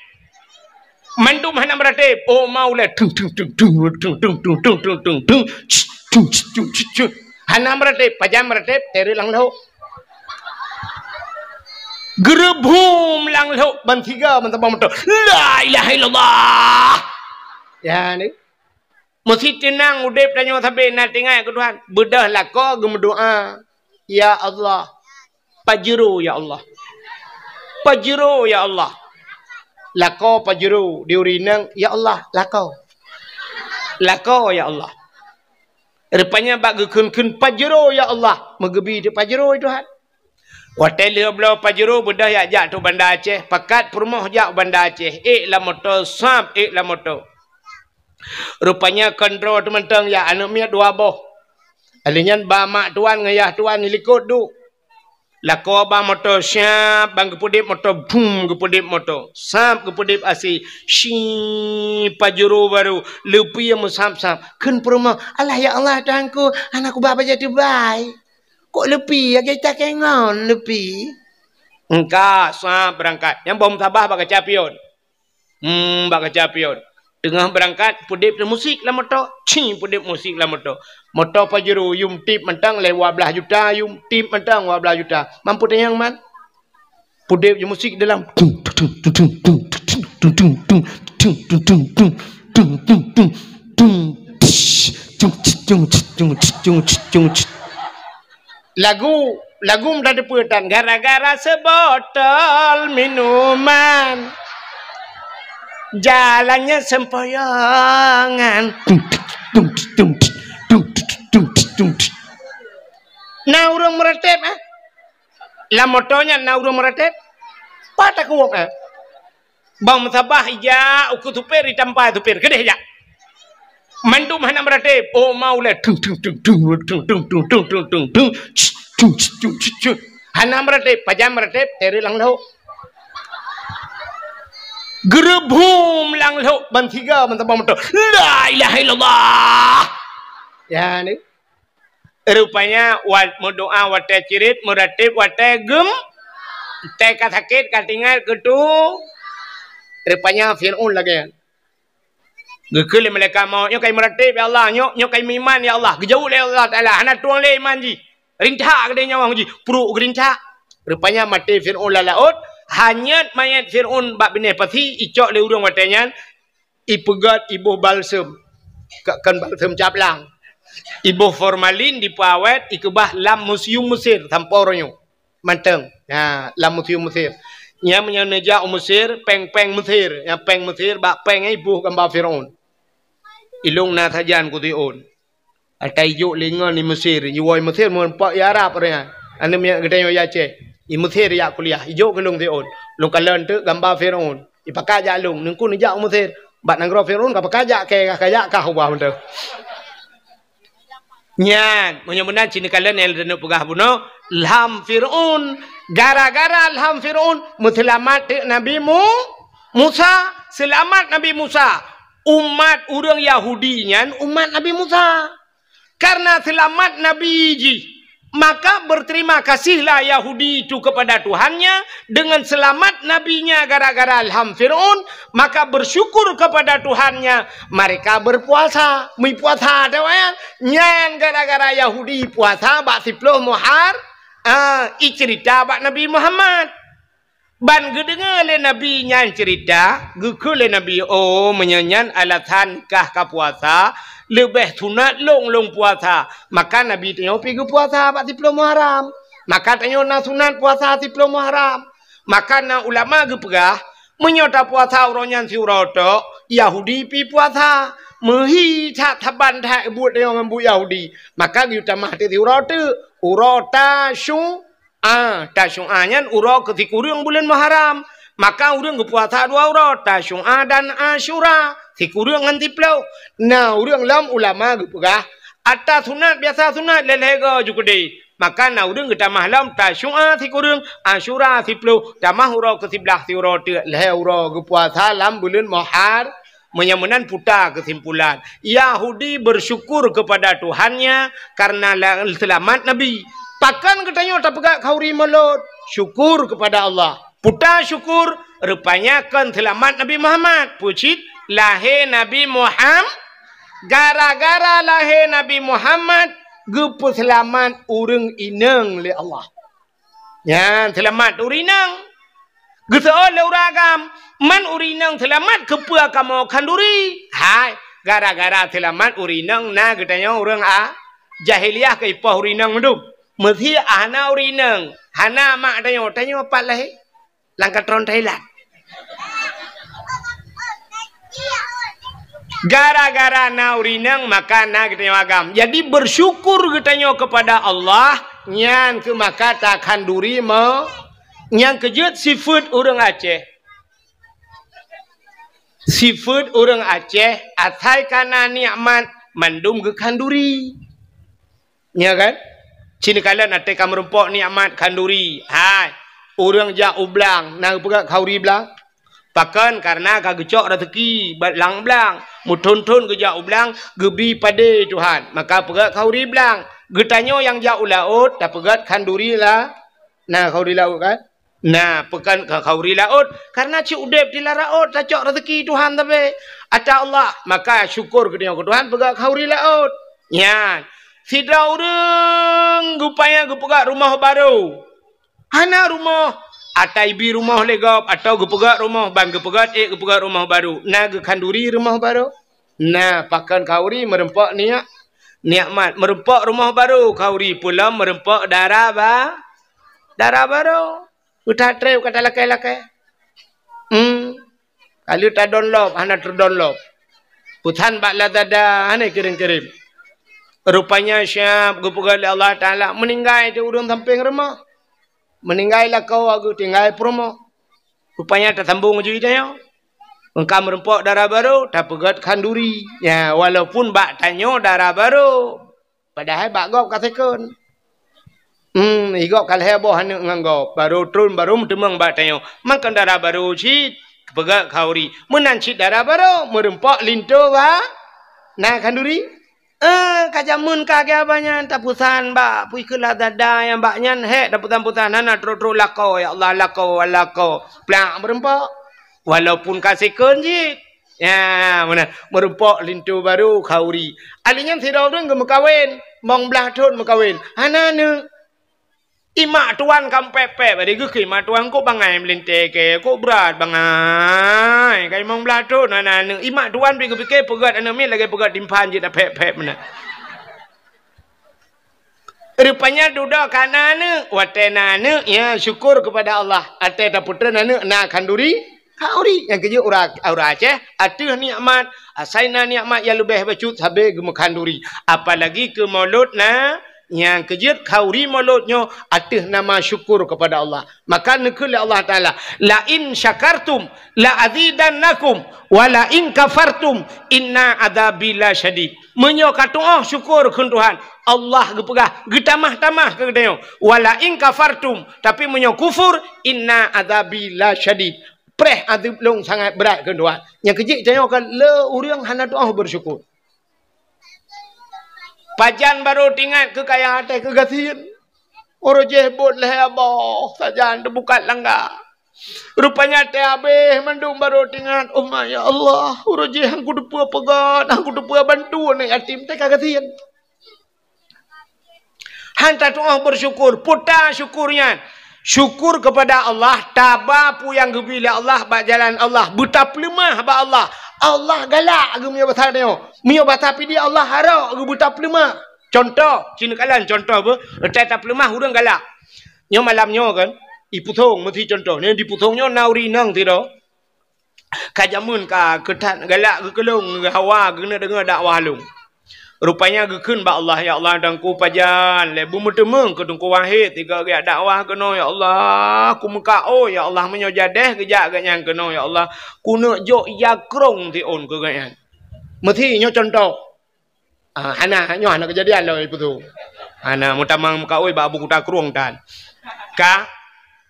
Mandum hana meuratéb. Oh, mau lé. Tung, tung, tung. Hana meuratéb, pajan meuratéb, teureuk lam lhok. Geureubum lam lhok, ban tiga, ban sabah moto. La ilaha illallah. Ya, ni. Meusti teunang udeb tanyoe sabe na teuingat keu Tuhan. Beudôh lakoe geumeudoa, "Ya Allah, pajero ya Allah. Pajero ya Allah." Lakoe pajero di ureueng inong, "Ya Allah, lakoe. Lakoe ya Allah." Rupanya bak geukheun-kheun pajero ya Allah, meugeubi teuk pajero Tuhan. Watèe lheueh bloe pajero beudôh jak, jak teuk Banda Aceh, pakat peurumoh jak Banda Aceh, ék lam moto, sab ék lam moto. Rupanya kon droe teumantong jak, aneuk miet dua boh. Alèh nyan ba mak tuan ngon yah tuan di likot duek. Lakoe ba moto, siap ban geupeudép moto, bum, geupeudép moto. Sab geupeudép asèe, si pajero barô, leupie meusab-sab. Kheun peurumoh, "Alah ya Allah Tuhanku, hana kuba bajèe teubai. Kok leupie, lagèe takèe ngon leupie." Engka sab beurangkat. Nyang boh meutabah bak kaca pion. Hmm, bak kaca pion. Teungoh beurangkat, peudép musik lam moto. Ci, peudép musik lam moto. Moto pajero, yum tip mantong lé dua blaih juta, yum tip mantong dua blaih juta. Mampu tanyong man? Peudép musik dalam. Tung, tung, tung. Lagu, lagu mudah dipeutan, gara-gara sebotol minuman, jalannya sempoyongan. Na ureueng meuratéb, eh? Lam moto nyan na ureueng meuratéb? Pat takuwok, eh? Bang meusabah ija ukeue supir, ditampa supir, keudeh jak. Mandum hana meuratéb. Oh, maulai. Tung, tung, tung. Hana meuratéb. Pajan meuratéb, teureuk lam lhok. Geureubum lam lhok, ban tiga, ban tabang moto. La ilaha illallah. Ya, ni. Rupanya, wat meudoa watèe cirit, meuratéb watèe gem-, watèe ka sakét, ka teuingat keu tu. Rupanya Fir'aun lagèe nyan. Geukheun lé malaikat maut, "Nyoe ka meuratéb, ya Allah. Nyoe, nyoe ka meuiman, ya Allah." Geujaweueb lé Allah Taala, "Hana tueng lé iman jih. Rintak keudéh nyawöng jih." Pruek geurintak. Rupanya maté Fir'aun lam laôt, hanyut manyét Fir'aun bak binéh pasi, icok lé ureueng watèe nyan, ipeugöt iboh balsem. Ka-, kon balsem caplang. Iboh formalin dipeuawét, ikeubah lam museum Mesir sampoe uroe nyoe. Mantong. Ha, lam museum Mesir. Nyan meunyoe neujak u Mesir, péng-péng Mesir. Nyan péng Mesir, bak péng nyan iboh gamba Fir'aun. Ilôn na sajan keu Fir'aun. Ata ijok lé ngon i Mesir, iwoe i Mesir meureumpok i Arab ureueng nyan. Aneuk miet geutanyoe i Aceh. I Mesir jak kuliah, ijok keu lôn Fir'aun. Lôn kalon teuk gamba Fir'aun. Ipakat jak lôn, neungku neujak u Mesir. Bak nanggroe Fir'aun ka pakat jak kèe, ka jak kah ubah mantong. Nyan, meunyoe meunan cit neukalon nyang lôn peugah bunoe, lham Fir'aun. Gara-gara lham Fir'aun, meuseulamat teuk Nabi Mu-, Musa. Seulamat Nabi Musa. Umat ureueng Yahudi nyan umat Nabi Musa. Karena seulamat Nabi jih, maka berterima kasihlah Yahudi itu kepada Tuhannya dengan selamat nabinya gara-gara lham Fir'aun, maka bersyukur kepada Tuhannya, mereka berpuasa, meupuasa, nyan gara-gara Yahudi puasa bak siploh Muhar-, ah, icerita bak Nabi Muhammad. Ban geudeungoe lé Nabi nyan ceurita, geukheun lé Nabi, "Oh, meunyoe nyan alasan kah ka puasa, leubeh sunat lôn lôn puasa." Maka Nabi tanyoe pi geupuasa bak siploh Muharram. Maka tanyoe na sunat puasa siploh Muharram. Maka na ulama geupeugah, meunyoe tapuasa uroe nyan siuroe tok, Yahudi pi puasa. Meuhi that saban that buet tanyoe ngon buet Yahudi. Maka geuyue tamah teuk siuroe teuk, uroe Tasyu-, A, Tasyu'a nyan uroe keu sikureueng buleuen Muharram. Maka ureueng geupuasa dua uroe, Tasyu'a dan Asyura, sikureueng ngon siploh. Na ureueng lom ulama geupeugah, ata sunat biasa sunat lhèe-lhèe go ju keudeh. Maka na ureueng geutamah lom Tasyu'a sikureueng, Asyura siploh, tamah uroe keu siblaih siuroe teuk lhèe uroe geupuasa lam buleuen Muhar-, Meunyoe meunan puta keusimpulan, Yahudi bersyukur kepada Tuhannya karena la-, seulamat Nabi. Pakon geutanyoe tapeugah khauri mulod? Syukur kepada Allah. Puta syukur, rupanya kon seulamat Nabi Muhammad. Peue cit? Lahé Nabi Muham-, gara-gara lahé Nabi Muhammad, geupeuseulamat ureueng inong lé Allah. Nyan seulamat ureueng inong. Geuseuôt lé ureueng agam, man ureueng inong seulamat keupeue kamoe khanduri? Hai, Gara-gara seulamat ureueng inong na geutanyoe ureueng a jahiliyah keu ipoh ureueng inong mandum. Meusé hana ureueng inong, hana mak tanyoe, tanyoe pat lahé. Lam katron Thailand. Gara-gara na ureueng inong, maka na geutanyoe agam. Jadi, bersyukur geutanyoe kepada Allah, nyan keuh maka takhanduri me-, nyang keujeuet sifeuet ureueng Aceh. Sifeuet ureueng Aceh, asai ka na nikmat, mandum geukhanduri. Nya kan? Ci neukalon até ka meurumpok nikmat khanduri. Hai, ureueng jak u blang, na geupeugöt khanduri blang? Pakon? Kareuna ka geucok raseuki bak lam blang. Meuthon-thon geujak u blang, geubi padé Tuhan. Maka peugöt khanduri blang. Geutanyoe nyang jak u laôt, tapeugöt khanduri la-, na khanduri laôt kan? Na, pakon khanduri laôt, kareuna cit udeb di lam laôt tacok raseuki Tuhan tapi ata Allah, maka syukur geutanyoe keu Tuhan peugöt khanduri laôt. Nyan, sidroe ureueng geupaya geupeugöt rumoh barô. Hana rumoh, ata ibi rumoh lé gob, atawa geupeugöt rumoh, ban geupeugöt ék geupeugöt rumoh barô. Na geukhanduri rumoh barô? Na, pakon khanduri meurumpok niat, nikmat. Meurumpok rumoh barô khanduri, peulom meurumpok dara ba-, dara barô. Utak treb ka talakée-lakée. Hmm. Ka lheueh ta-download, hana ter-download. Peusan bak Lazada, hana kirém-kirém. Rupanya siab geupeugah lé Allah Taala, meuninggai di ureueng sampéng rumoh. Meuninggai lakoe geutinggai peurumoh. Rupanya tasambong ju tanyoe. Engka meurumpok dara barô, tapeugöt khanduri. Ya, walaupun bak tanyoe dara barô. Padahai bak gob ka second. Hmm, i gob ka lhée boh aneuk ngon gob. Barô tron, barô meuteumeung bak tanyoe. Maka dara barô cit, peugah khanduri. Meunan cit dara barô, meurumpok linto ba-, na khanduri. Eh, ka jameun ka geuh abah nyan, tapeusan bak, pui keu Lazada nyang bak nyan, hék, tapeusan-peusan, hana trok-trok lakoe, ya Allah, lakoe, lakoe. Plak meurumpok. Walaupun ka second cit. Ya, meunan. Meurumpok linto barô khanduri. Ahli nyan sidroe ureueng geumeukawen, limong blaih thon meukawen. Hana aneuk. Imak tuan ka pép-pép, bari geukheun imak tuan, "Kok bangai meulintée keu, kok brat bangai. Ka limong blaih thon hana aneuk." Imak tuan pih geupike peugöt aneuk miet lagée peugöt timphan jeuet tapép-pép meunan. Rupanya dudoe ka na aneuk. Watée na aneuk, ya, syukur kepada Allah. Watée tapeutreun aneuk na khanduri, khanduri. Nyang keujeuet ureueng, ureueng Aceh, ateueh nikmat, asai na nikmat nyang leubeh bacut sabe geumeukhanduri. Apalagi keu mulod na, nyang keujeuet khanduri mulod nyoe ateueh nama syukur kepada Allah. Maka neukheun lé Allah Taala, "La in syakartum la azidannakum, wa la in kafartum inna adzabi lasyadid." Meunyoe ka tu'oh syukur kheun Tuhan, Allah geupeugah, geutamah-tamah keu geutanyoe. "Wa la in kafartum," tapi meunyoe kufur, "inna adzabi lasyadid." Preh azeub lôn sangat brat kheun Tuhan. Nyang keujeuet tanyoe ka le ureueng hana tu'oh bersyukur. Pajan barô teuingat keu kaya até keu gasien. Uroe jéh bot lhée boh sajan teubukat langga. Rupanya até habéh mandum barô teuingat, "Oh ma, ya Allah, uroe jéh han kuteupeue peugöt, han kuteupeue bantu aneuk yatim, teuka gasien." Han tatu'oh bersyukur, peue ta syukur nyan? Syukur kepada Allah, taba peue nyang geubri lé Allah bak jalan Allah, beutapeuleumah bak Allah. Allah galak geumeunyoe basa tanyoe. Meunyoe basa Pidie Allah harok geubeutapeuleumah. Contoh, ci neukalon contoh beuh, teuh tapeuleumah ureueng galak. Nyoe malam nyoe kan, i Pusong meusi contoh. Nyoe di Pusong nyoe na ureueng inong sidroe. Ka jameun ka keu that galak geukeulong, geuhawa geuneuk deungoe dakwah lôn. Rupanya geukheun bak Allah, "Ya Allah, teungku pajan lé beumeuteumeung keu Teungku Wahid sigoe geujak dakwah keunoe, ya Allah. Kumeukaôi, ya Allah, meunyoe jadeh geujak geuhnyan keunoe, ya Allah, kuneuk jok ija krông siôn keu geuhnyan." Meusi nyoe contoh. Ah, hana, nyoe hana keujadian lom ipeue tu. Hana, meutamong meukaôi bak Abu Kuta Krueng tan. Ka,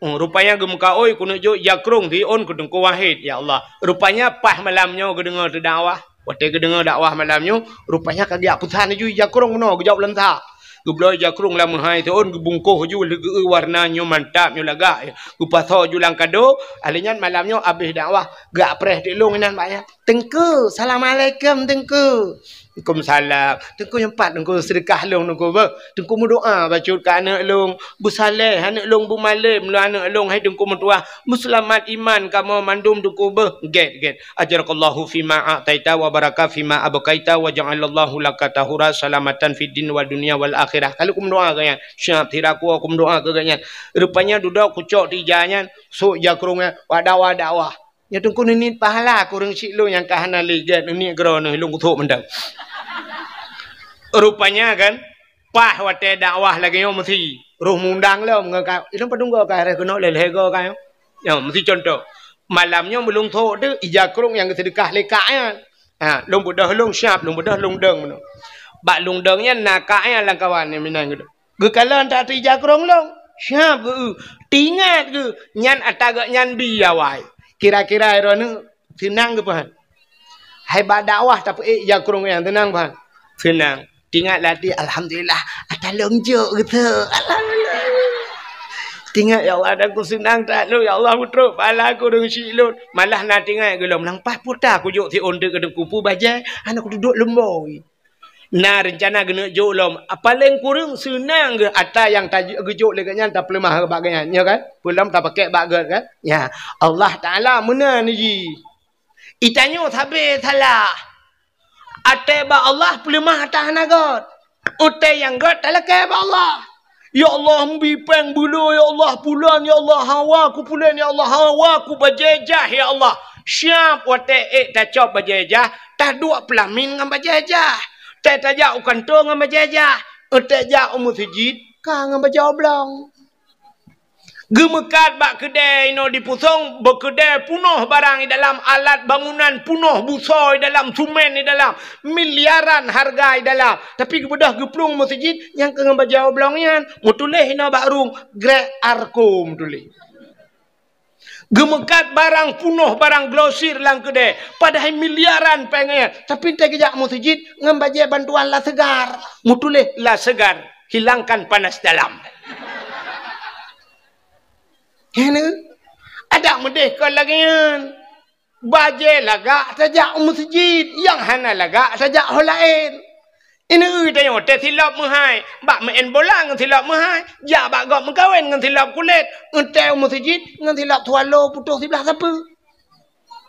oh, rupanya geumeukaôi kuneuk jok ija krông siôn keu Teungku Wahid, ya Allah. Rupanya paih malam nyoe geudeungoe teudakwah. Watée geudeungoe dakwah malam nyoe, rupanya ka geujak peusan laju ija krông bunoe, geujok lam sa. Geubloe ija krông lam meuhai siôn, geubungkoh laju, leugeue warna nyoe mantap, nyoe lagak. Geupasoe laju lam kado, ahli nyan malam nyoe abéh dakwah, geupreh teuk lôn inan bak nyan. "Teungku, assalamualaikum, Teungku." Teungku meusalam. Teungku nyang pat, Teungku seudeukah lôn, Teungku beuh. Teungku meudoa bacut keu aneuk lôn. Beusaleh aneuk lôn, beumalém lôn aneuk lôn, hai Teungku meutuah. Beuseulamat iman kamoe mandum, Teungku beuh. Gét, gét. Ajarakallahu fima a'taita wa baraka fima abqaita wa ja'alallahu laka tahura salamatan fid din wa dunya wal akhirah. Ka lheueh kumeudoa keu nyan. Siap, sira ku kumeudoa keu nyan. Rupanya dudoe kucok di ija nyan, sôk ija krông nyan, bak dakwah-dakwah. Nyan Teungku neuniet pahala kureueng syiek lôn nyang ka hana lé gét, neuniet keudroe neuh lôn kuthok mantong. Rupanya kan, paih watée dakwah lagée nyoe meusi, roh mundang lom ngon ka, ilôn padum goe ka, lhée keunoe lhée-lhée goe ka nyoe. Nyoe meusi contoh. Malam nyoe meulôn thok teuh ija krông nyang geuseudeukah lé kak nyan. Ha, lôn beudôh lôn siab, lôn beudôh lôn dong meunoe. Bak lôn dong nyan na kak nyan lam kawan nyang meunan geudoh. Geukalon that ija krông lôn. Siab geu-, teuingat geu, nyan ata geuh nyan bi awai. Kira-kira droeneuh seunang geupeugah. Hai bak dakwah tapeuék ija krông nyan seunang peugah. Seunang. Teuingat lam até, "Alhamdulillah, ata lôn jok geuh." Alhamdulillah. Teuingat, "Ya Allah, ata ku seunang that lôn, ya Allah, meutrok pahala kureueng syiek lôn." Malah na teuingat geuh lom, "Nang paih puta kujok siôn teuk keu Teungku, peue bajée, hana kuduek lom boi." Na reuncana geuneuk jok lom, paléng kureueng seunang geuh ata nyang ta-, geujok lé geuh nyan tapeuleumah bak geuh nyan, nyo kan? Peue lom tapakèk bak geuh kan? Ya, Allah Taala meunan jih. Geutanyoe sabe salah. Até bak Allah peuleumah ata hana göt. Até nyang göt talakèe bak Allah. Ya Allah, meubi péng beulo, ya Allah, pulan, ya Allah, hawa ku pulan, ya Allah, hawa ku bajée jah, ya Allah. Siab watée ék tacok bajée jah, taduek peulamin ngon bajée jah. Tée tajak u kantô ngon bajée jah. Tée jak u meuseujid, ka ngon bajée oblong. Geumeukat bak keudée inoe di Pusong, beukeudée punoh barang di dalam, alat bangunan punoh, busoe di dalam, sumen di dalam, miliaran hareuga di dalam. Tapi geubeudôh geuplueng meuseujid nyang keu ngon bajée oblong nyan, meutuléh inoe bak rueng, Grek Arko meutuléh. Geumeukat barang punoh, barang glosir lam keudée, padahai miliaran péng nyan. Tapi tée geujak meuseujid ngon bajée bantuan La Segar, meutuléh La Segar, hilangkan panas dalam. Hana, adak meudeh kon lagée nyan. Bajée lagak tajak u meuseujid, nyang hana lagak tajak ho laén. Ineuk tanyoe tée silop meuhai, bak meu'en bola ngon silop meuhai, jak bak gob meukawen ngon silop kulét, eunteuk u meuseujid ngon silop swallow putôh siblah sapeue.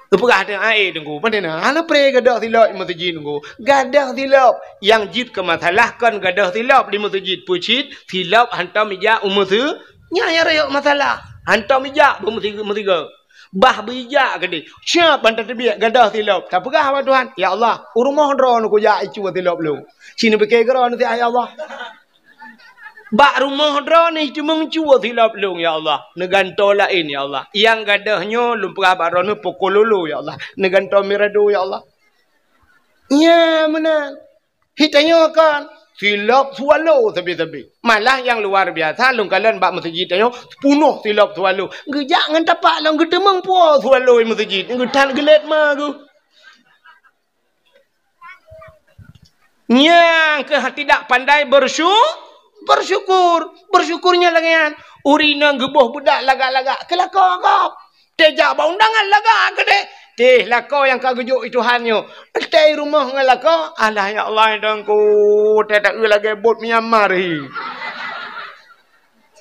Geupeugah teuh, "Ai, Teungku, pane na? Hana pré gadôh silop di meuseujid, Teungku." Gadôh silop. Nyang jeuet keu masalah kon gadôh silop di meuseujid. Peue cit? Silop hantom ijak u meuseu-, nyan nyang rayeuk masalah. Hantom ijak bak meusi-, meusigoe. Bah beuijak keudeh. Siab ban tateubiet gadôh silop. Tapeugah bak Tuhan, "Ya Allah, u rumoh droeneuh kujak icue silop lôn. Ci neupike keudroe neusiat, ya Allah." Bak rumoh droeneuh teumeung cue silop lôn, ya Allah. Neugantoe laén, ya Allah. Nyang gadôh nyoe lôn peugah bak droeneuh poko lolo, ya Allah. Neugantoe mirado, ya Allah. Nyan meunan. Geutanyoe kon silop swallow sabe-sabe. Malah nyang luar biasa lôn kalon bak meuseujid tanyoe punoh silop swallow. Geujak ngon tapak lom geuteumeung po swallow di meuseujid. Geutan geulet ma geuh. Nyang keuh tidak pandai bersyu-, bersyukur. Bersyukur nyan lagée nyan. Ureueng inong geuboh beudak lagak-lagak, keu lakoe gob. Tée jak bak undangan lagak keudeh. Teh lakoe nyang ka geujok i Tuhan nyoe. Tée rumoh ngon lakoe, alah ya Allah, Teungku, tée taeu lagée bot Myanmar hi.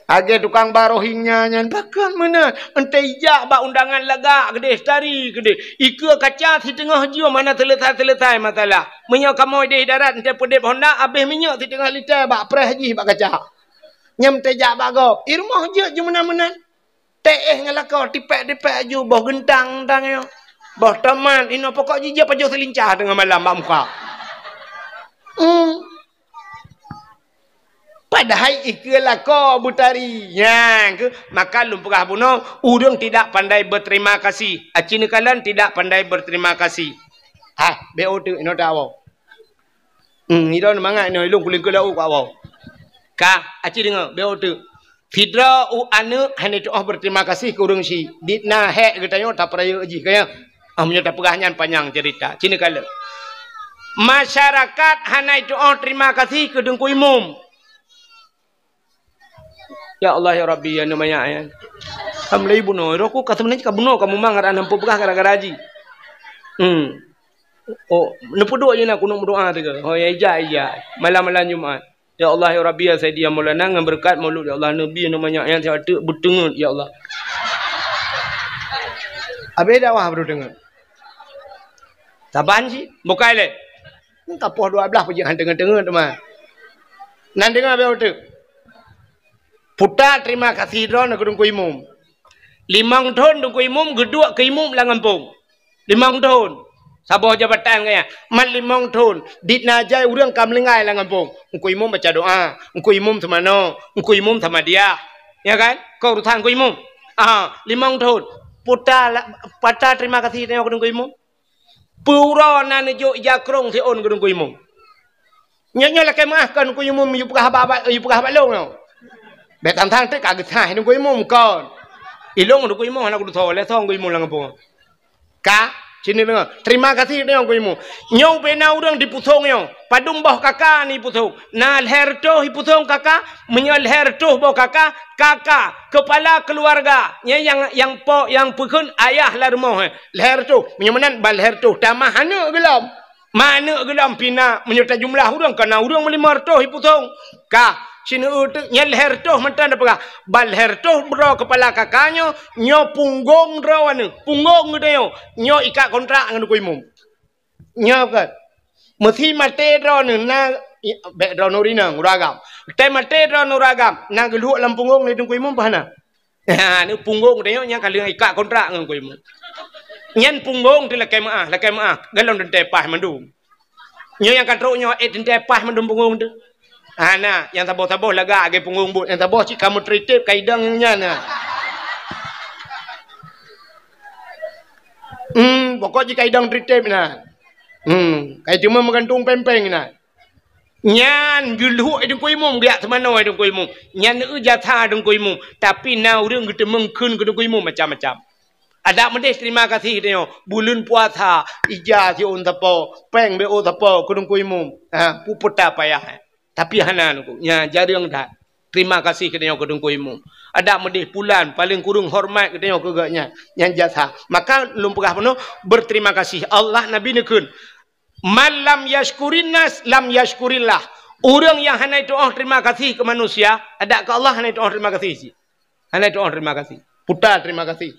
Lagée tukang ba Rohingya nyan, pakon meunan. Eunteuk ijak bak undangan lagak keudeh, tari keudeh. Ikeue kaca siteungoh jeuem hana seuleusoe-seuleusoe masalah. Meunyoe kamoe deh darat, eunteuk peudeb honda, abéh minyeuk siteungoh liter bak preh jih bak kaca. Nyan eunteuk jak bak gob. I rumoh jeuet ju meunan-meunan. Tée ngon lakoe, tipék-tipék aju, boh geuntang-geuntang nyoe. Boh tomat, inoe pokok jih jeuet pajoh seulincah teungoh malam bak muka. Hmm. Padahai ikeue lakoe beutari. Nyan keuh, maka lôn peugah bunoe, ureueng tidak pandai berterima kasih. Aci neukalon tidak pandai berterima kasih. Ah, B O teuk inoe tawoe. Hmm, idong mangat inoe ilong kuling keu laôt keu awau. Ka, aci deungoe, B O teuk. Sidroe u aneuk hana tuoh berterima kasih keu ureueng syiek. Dit na hék geutanyoe tapeurayeuk jih keu nyan. Ah, meunyoe tapeugah nyan panyang cerita. Ci neukalon. Masyarakat hana tuoh terima kasih keu Teungku Imum. Ya Allah, ya Rabbi, ya neumanyak nyan. Ka mulai bunoe, roh ku ka seubeunajih ka bunoe, ka mumang aran hampeue peugah gara-gara jih. Hmm. Oh, neupeuduek je na kunut meudoa teuka. Oh, ya ija, ija. Malam-malam Jumat. Ya Allah, ya Rabbi, ya Sayyidi, ya Maulana, ngon beureukat Maulud, ya Allah, Nabi, nama nyak nyan siat teuk beuteungeut, ya Allah. Habéh dakwah baru teungeut. Saban cit, bukai lé. Ka poh dua belas pajak han teungeut-teungeut teuma. Nan deungoe beu teuk. Puta terima kasih droeneuh keu Teungku Imum. Limong thon Teungku Imum geuduek keu imum lam gampông. Limong thon. Saboh jabatan gaya. Mat limong thon. Dit na jai ureueng ka meulinggai lam gampông. Teungku Imum baca doa. Teungku Imum seumanoe. Teungku Imum sama dia. Ya kan? Keu urusan Teungku Imum. Ah, limong thon. Puta la-, pata terima kasih tanyoe keu Teungku Imum. Peue uroe na neujok ija krông siôn keu Teungku Imum. Nyoe, nyoe lakée meuáh kon Teungku Imum yue peugah bak, bak, yue peugah bak lôn nyoe. Bék tang-tang teuk ka geusaih Teungku Imum kon. Ilôn Teungku Imum hana kudutoe lé song Teungku Imum lam gampông. Ka, sini deungoe. Terima kasih tanyoe Teungku Imum. Nyoe ubena ureueng dipusong nyoe. Padum boh kaka ni pusong. Na lhée reutôh ipusong kaka, meunyoe lhée reutôh boh kaka, kaka, kepala keluarga. Nyan nyang, nyang po, nyang peukheun ayah lam rumoh, eh. Lhée reutôh. Meunyoe meunan ban lhée reutôh tamah aneuk geulom. Ma aneuk geulom pih na, meunyoe tajumlah ureueng, ka na ureueng meulima reutôh ipusong. Ka, sineuk teuk nyan lhée reutôh mantong tapeugah. Ban lhée reutôh droe kepala kaka nyoe, nyoe punggong droe aneuk. Punggong geutanyoe, nyoe ikat kontrak ngon Teungku Imum. Nyoe kan. Meusi maté droeneuh na, i-, bék droeneuh rinong, ureueng agam. Teumaté droeneuh ureueng agam, na geulhok lam punggong lé Teungku Imum paih na. Ha, ni punggong tanyoe nyang ka lheueh ikat kontrak ngon Teungku Imum. Nyan punggong teuh lakée meuáh, lakée meuáh, golom teuntée paih mandum. Nyoe nyang ka trok nyoe, eh, teuntée paih mandum punggong teuh. Hana, nyang saboh-saboh lagak lagée punggong buet, nyang saboh cit ka meutritép ka idong nyan na. Hmm, pokok jih ka idong tritép na. Hmm, ka iteumé meugantung péng-péng na. Nyan geulhok Teungku Imum, geujak seumanoe Teungku Imum. Nyan eu jasa Teungku Imum. Tapi na ureueng geuteumeung kheun keu Teungku Imum macam-macam. Adak meudeh terima kasih tanyoe. Buleuen puasa, ija siôn sapo, péng bék sapo keu Teungku Imum. Ha, peue puta payah. Tapi hana Teungku, nyan jareueng that. Terima kasih keu tanyoe keu Teungku Imum. Adak meudeh pulan, paleng kureueng horeumat keu tanyoe keu gobnyan. Nyan jasa. Maka lôn peugah bunoe, berterima kasih. Allah Nabi neukheun, "Man lam yashkurin nas, lam yashkurillah." Ureueng nyang hana itu'oh terima kasih keu manusia, adak keu Allah hana itu'oh terima kasih cit. Hana itu'oh terima kasih. Puta terima kasih.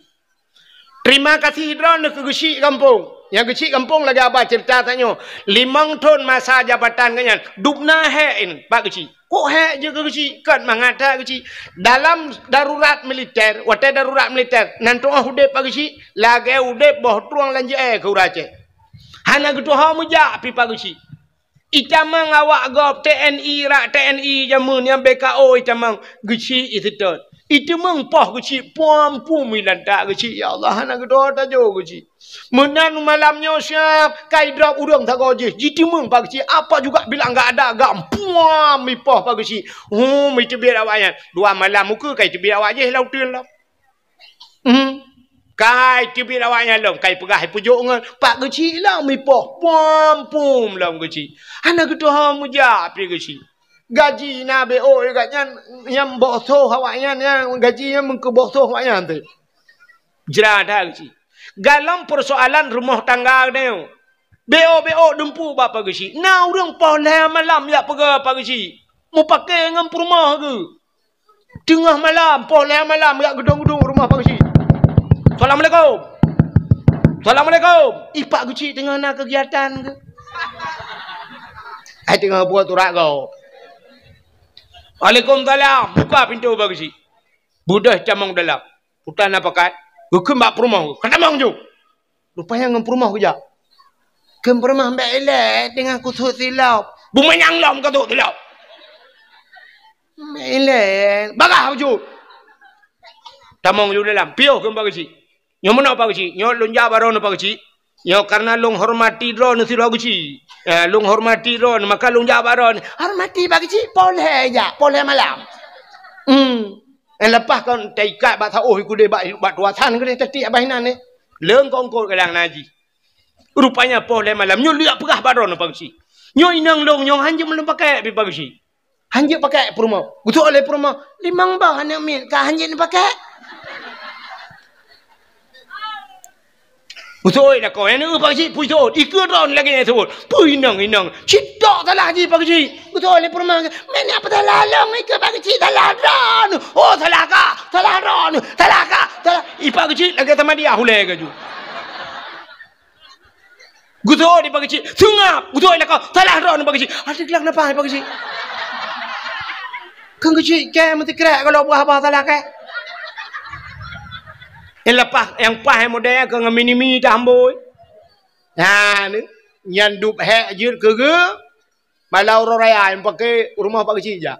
Terima kasih droeneuh keu geuchik gampông. Nyang geuchik gampông lagée haba ceurita tanyoe. Limong thon masa jabatan gobnyan, dub na hék nyan bak geuchik. Kok hék jeuet keu geuchik? Kon mangat that geuchik. Dalam darurat militer, watée darurat militer, nan tu'oh udeb bak geuchik, lagée udeb boh trueng lam jeuée keu ureueng Aceh. Hana geutuho meujak pih bak geuchik. Itamong awak gob T N I, rak T N I jameun nyan B K O itamong geuchik iseutôt. Iteumeung poh geuchik puam-puam ilantak geuchik, ya Allah, hana geutuho tajo geuchik. Meunan malam nyoe siab, ka idrop ureueng sagoe jih, jiteumeung bak geuchik, apa juga bilang gak ada gam, puam ipoh bak geuchik. Hum, iteubiet awaknyan. Dua malam ukeue ka iteubiet awak jih lam uteuen lom. Hmm. Kai teubiet awaknyan lom, kai peugah ipeujok ngon pak geuchik lom ipoh, pom-pom lom geuchik. Hana geutuho meujak pih geuchik. Gaji na B O gobnyan, nyang boh soh awaknyan, nyang gaji nyan meukeuboh soh awaknyan teuh. Jra that geuchik. Galom peusoalan rumoh tangga geutanyoe. B O, B O dumpeue bak pak geuchik. Na ureueng poh lhée malam jak peugah pak geuchik. Mupakée ngon peurumoh geuh. Teungoh malam, poh lhée malam, jak geudong-geudong rumoh pak geuchik. "Assalamualaikum. Assalamualaikum." Ih, pak geuchik teungoh na keugiatan keuh. Ai teungoh buet urat gob. "Waalaikumsalam." Buka pintoe pak geuchik. Beudôh tamong dalam. Puta na pakat. Geukheun bak peurumoh. "Ka tamong ju." Rupanya ngon peurumoh geujak. Kheun peurumoh, "Bék ilée, teungoh kusut silop." "Beumanyang lom ka sut silop. Bék ilée, bagah bacut." Tamong ju dalam, piôh kheun pak geuchik. "Nyoe meunoe pak geuchik, nyoe lôn jak bak droeneuh pak geuchik. Nyoe kareuna lôn hormati droeneuh sidroe geuchik. Eh, lôn hormati droeneuh, maka lôn jak bak droeneuh." "Hormati pak geuchik, poh lhée jak, poh lhée malam." Hmm. Eh, leupah kon taikat bak saôh i keudeh bak, bak tuasan keudeh tatiek abah inan eh. Leungkot-ungkot kadang na jih. Rupanya poh lhée malam nyoe lheueh peugah bak droeneuh pak geuchik. "Nyoe inong lôn nyoe hanjeuet meulôn pakée pih pak geuchik. Hanjeuet pakée peurumoh." Geusok lé peurumoh, "Limong boh aneuk miet ka hanjeuet neupakée." Beutôi lakoe, nyan, "Eh, Pak Geuchik, pui sot, ikeu droeneuh lagèe nyan sot." Pui inong-inong, "Citok salah jih, Pak Geuchik." Beutôi lé peurumoh, "Meunan peue salah lôn, ikeu Pak Geuchik, salah droeneuh." "Oh, salah kah, salah droeneuh, salah kah, salah." Ih, Pak Geuchik lagèe sama dia hulèe ka ju. Geuthôt di Pak Geuchik, seungab. Geuthôt di lakoe, salah droeneuh Pak Geuchik. Adak glak na paih Pak Geuchik. Keu Geuchik kèe meusikrek kalau buah-buah salah kèe. Nyang leupah, nyang paih model keu ngon mini-mini tambôi. Nah, ni. Nyan dub hék jeuet keu geu. Malam uroe raya nyang paké rumoh Pak Geuchik jak.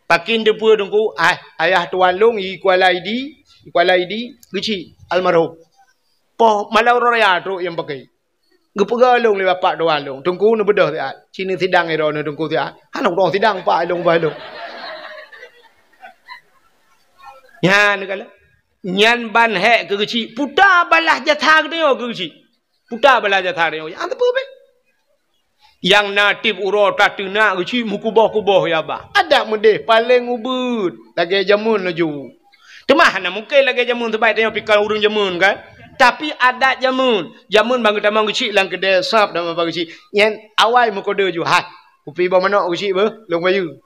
Pakén teupeue Teungku, ah, ayah tuan lôn i Kuala Idi, i Kuala Idi, Geuchik almarhum. Poh malam uroe raya trok nyang paké. Geupeugah lôn lé bapak tuan lôn, Teungku neubeudôh siat. Ci neusidang droeneuh Teungku siat. Hana udong sidang pak lôn bah lôn. Nyan kala. Nyan ban hék keu Geuchik, puta balah jasa geutanyoe keu Geuchik. Puta balah jasa tanyoe. Nyang teupeue beh. Nyang na tiep uroe tateunak Geuchik meukuboh-kuboh ya bah. Adak meudeh paleng ubeuet lagèe jameun laju. Teuma hana mungken lagèe jameun, sabab tanyoe pih kon ureueng jameun kan. Tapi adat jameun. Jameun ban geutamong Geuchik lam keudè sab dan Pak Geuchik. Nyan awai meukodeu ju. Hai, kupi boh manok Geuchik beuh, lôn bayeue.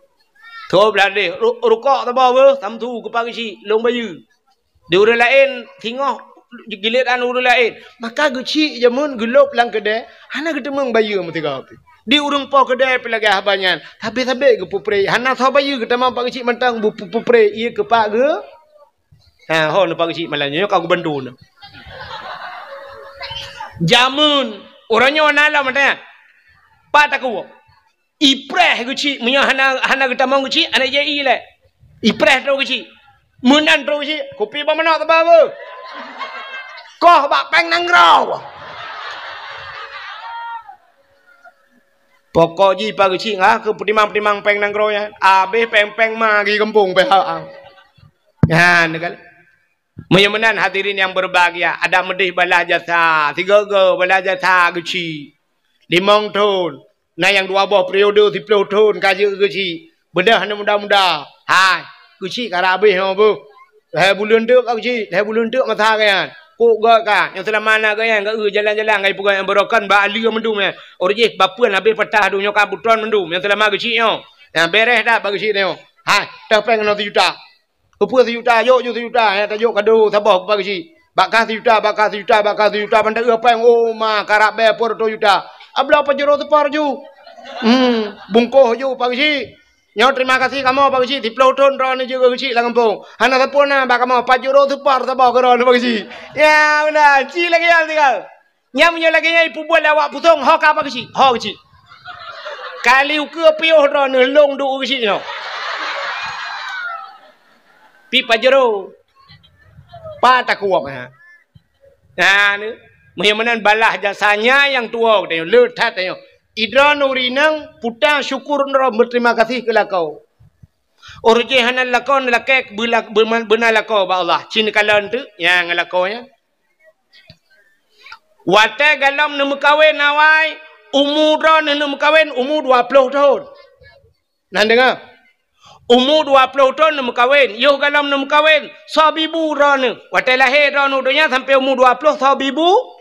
Tho blah deh, ru-, rukok saboh beuh, samsu keu Pak Geuchik, lôn bayeue. Di ureueng laén singoh giliran ureueng laén. Maka Geuchik jameun geulôb lam keudè, hana geuteumeung bayeue meusigoe pih. Di ureueng po keudè pih lagèe haba nyan, sabé-sabé geupeupreh, hana soe bayeue geutamong Pak Geuchik mantong beupeupreh ié keu Pak Geu-, ha, ho neu Pak Geuchik malam nyoe ka geubantu neu. Jameun, uroe nyoe na lom mantong nyan. Pat takue. Ipreh Geuchik, meunyoe hana, hana geutamong Geuchik, hana jai lé. Ipreh trok Geuchik. Meunan trok Geuchik, kupi boh manok teuba beuh. Koh bak péng nanggroe. Pokok jih Pak Geuchik ngah keu peutimang-peutimang péng nanggroe nyan. Abéh péng-péng ma di gampông pih ha. Nyan kan. Meunyoe meunan hadirin nyang berbahagia, adak meudeh balah jasa, sigoe-goe balah jasa Geuchik. Limong thon, na nyang dua boh periode siplôh thon ka jeuet Geuchik. Beudôh aneuk muda-muda. Hai, Geuchik ka rab abéh nyoe beuh. Lhèe buleuen teuk ka Geuchik, lhèe buleuen teuk masa geuh nyan. Kok göt ka, nyang seulama na geuh nyan, geuh jalan-jalan, geuh peugah nyang beurokon bak aleue mandum nyan. Ureueng jih bapeuen habéh patah dum nyoe ka butron mandum, nyang seulama Geuchik nyoe. Nyang bèrèh that bak Geuchik nyoe. Hai, toh péng keunoe sijuta. Keupeue sijuta, jok ju sijuta, eh, tajok kado saboh keu Pak Geuchik. Bak kah sijuta, bak kah sijuta, bak kah sijuta, ban taeu péng, oh, ma, karab bèe peuet reutôh juta. Abloe Pajero seupar ju. Hmm, bungkôh ju Pak Geuchik. Nyoe terima kasih kamoe Pak Geuchik, siplôh thon droeneuh jeuet keu Geuchik lam gampông. Hana sapeue na bak kamoe, Pajero seupar saboh keu droeneuh Pak Geuchik. Ya, meunan, ci lagèe nyan sigoe. Nyan meunyoe lagèe nyan ipeubuet lé awak Pusong, ho ka Pak Geuchik, ho Geuchik. Kali ukeue piôh droeneuh lôn duek Geuchik nyoe. Pi Pajero. Pat takue, ha. Nah, ni. Meunyoe meunan balah jasa nyan nyang tuwoe tanyoe, le that tanyoe. Idroeneuh ureueng inong puta syukur droe, beuterima kasih keu lakoe. Ureueng jih hana lakoe, lakèe beula-, beuma-, beuna lakoe bak Allah. Ci neukalon teuk nyang lakoe nyan. Watèe galom neumeukawen awai, umu droeneuh neumeukawen umu dua ploh thon. Nan deungö. Umu dua ploh thon neumeukawen, yoh galom neumeukawen, soe bibu droeneuh. Watèe lahé droeneuh donya sampoe umu dua ploh soe bibu?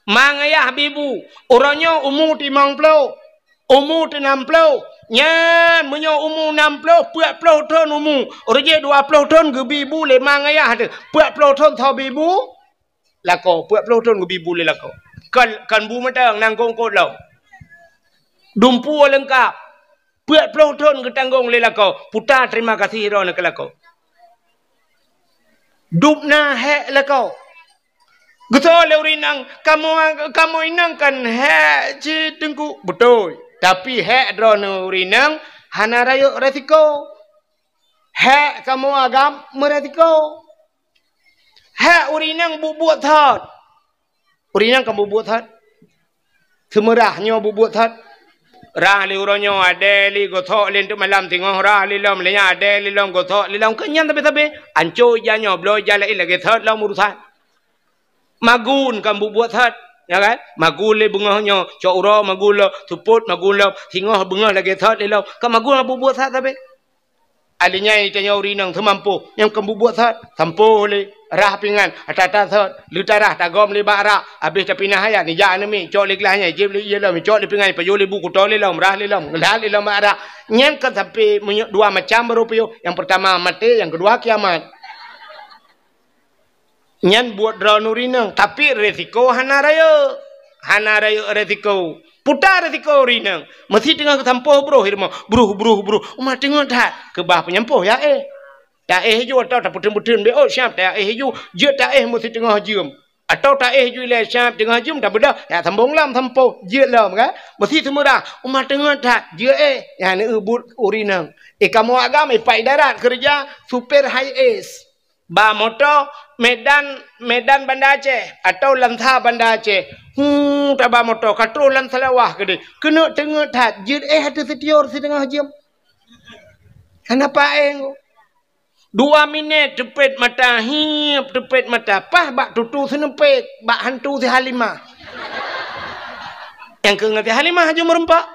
Ma ngayah bibu. Uroe nyoe umu limong ploh, umu nam ploh. Nyan meunyoe umu nam ploh, peuet ploh thon umu. Ureueng jih dua ploh thon geubi bu lé ma ngayah teuh. Peuet ploh thon soe bibu? Lakoe, peuet ploh thon geubi bu lé lakoe. Kon, kon bu mantong, nangkong kot lom. Dumpeue leungkap. Peuet ploh thon geutanggong lé lakoe. Puta terima kasih droeneuh keu lakoe. Dub na hék lakoe. Geusoe lé ureueng inong, "Kamoe, kamoe inong kan hék cit Teungku." Beutôi. Tapi hék droeneuh ureueng inong hana rayeuk resiko. Hék kamoe agam meuresiko. Hék ureueng inong buet-buet that. Ureueng inong kan buet-buet that. Seumeurah nyoe buet-buet that. Rah lé uroe nyoe, adèe lé gosok lé teuk malam singoh, rah lé lom lé nyan, adèe lé lom gosok lé lom. Keu nyan sabe-sabe. Anco ija nyoe, bloe ija laén lagèe that lom urusan. Magun kan buet-buet that, ya kan? Magun lé beungoh nyoe, cok uroe magun lom, seupôt magun lom, singoh beungoh lagèe that lé lom. Kan magun buet-buet that sabe. Alèh nyan tanyoe ureueng inong seumampôh, nyang keu bubuet sot, sampôh lé, rhah pingan, ata-ata sot, leutarah tagom lé bak rak, abéh tapinah ayat, nijak aneuk miet, cok lé glah nyan, jieb lé ie lom, cok lé pingan, pajoh lé bu, kuto lé lom, rhah lé lom, glah lé lom bak rak. Nyan kan sampoe meunyoe dua macam baru piôh. Nyang peurtama maté, nyang keudua kiamat. Nyan buet droeneuh ureueng inong, tapi resiko hana rayeuk. Hana rayeuk resiko. Puta resiko ureueng inong. Meusi teungoh geusampôh broh di rumoh. Broh, broh, broh. Uma teungeut that. Keubah peunyampôh ya éh. Taéh ju atau tapeuteun-peuteun bék, oh, siap taéh ju. Jeuet taéh meusi teungoh jeuem. Atau taéh ju ilèe siap teungoh jeuem tabeudôh. Ya sambông lom sampôh. Jeuet lom kan. Meusi seumeurah. Uma teungeut that. Jeuet éh. Nyan neubuet ureueng inong. Eh, kamoe agam, eh, Pak Idarat keureuja supir high S. Ba moto Medan, Medan Banda Aceh atau Lansa Banda Aceh. Hu, taba moto ka troh lam Seulawah keudéh. Keuneuk teungeut that, jeuet éh ateueh seutior siteungoh jeuem. Hana paéng. Dua minèt teupet mata, hiep teupet mata, paih bak tutu seuneupet, bak hantu si Halimah. Nyang keu ngon si Halimah aju meureumpok.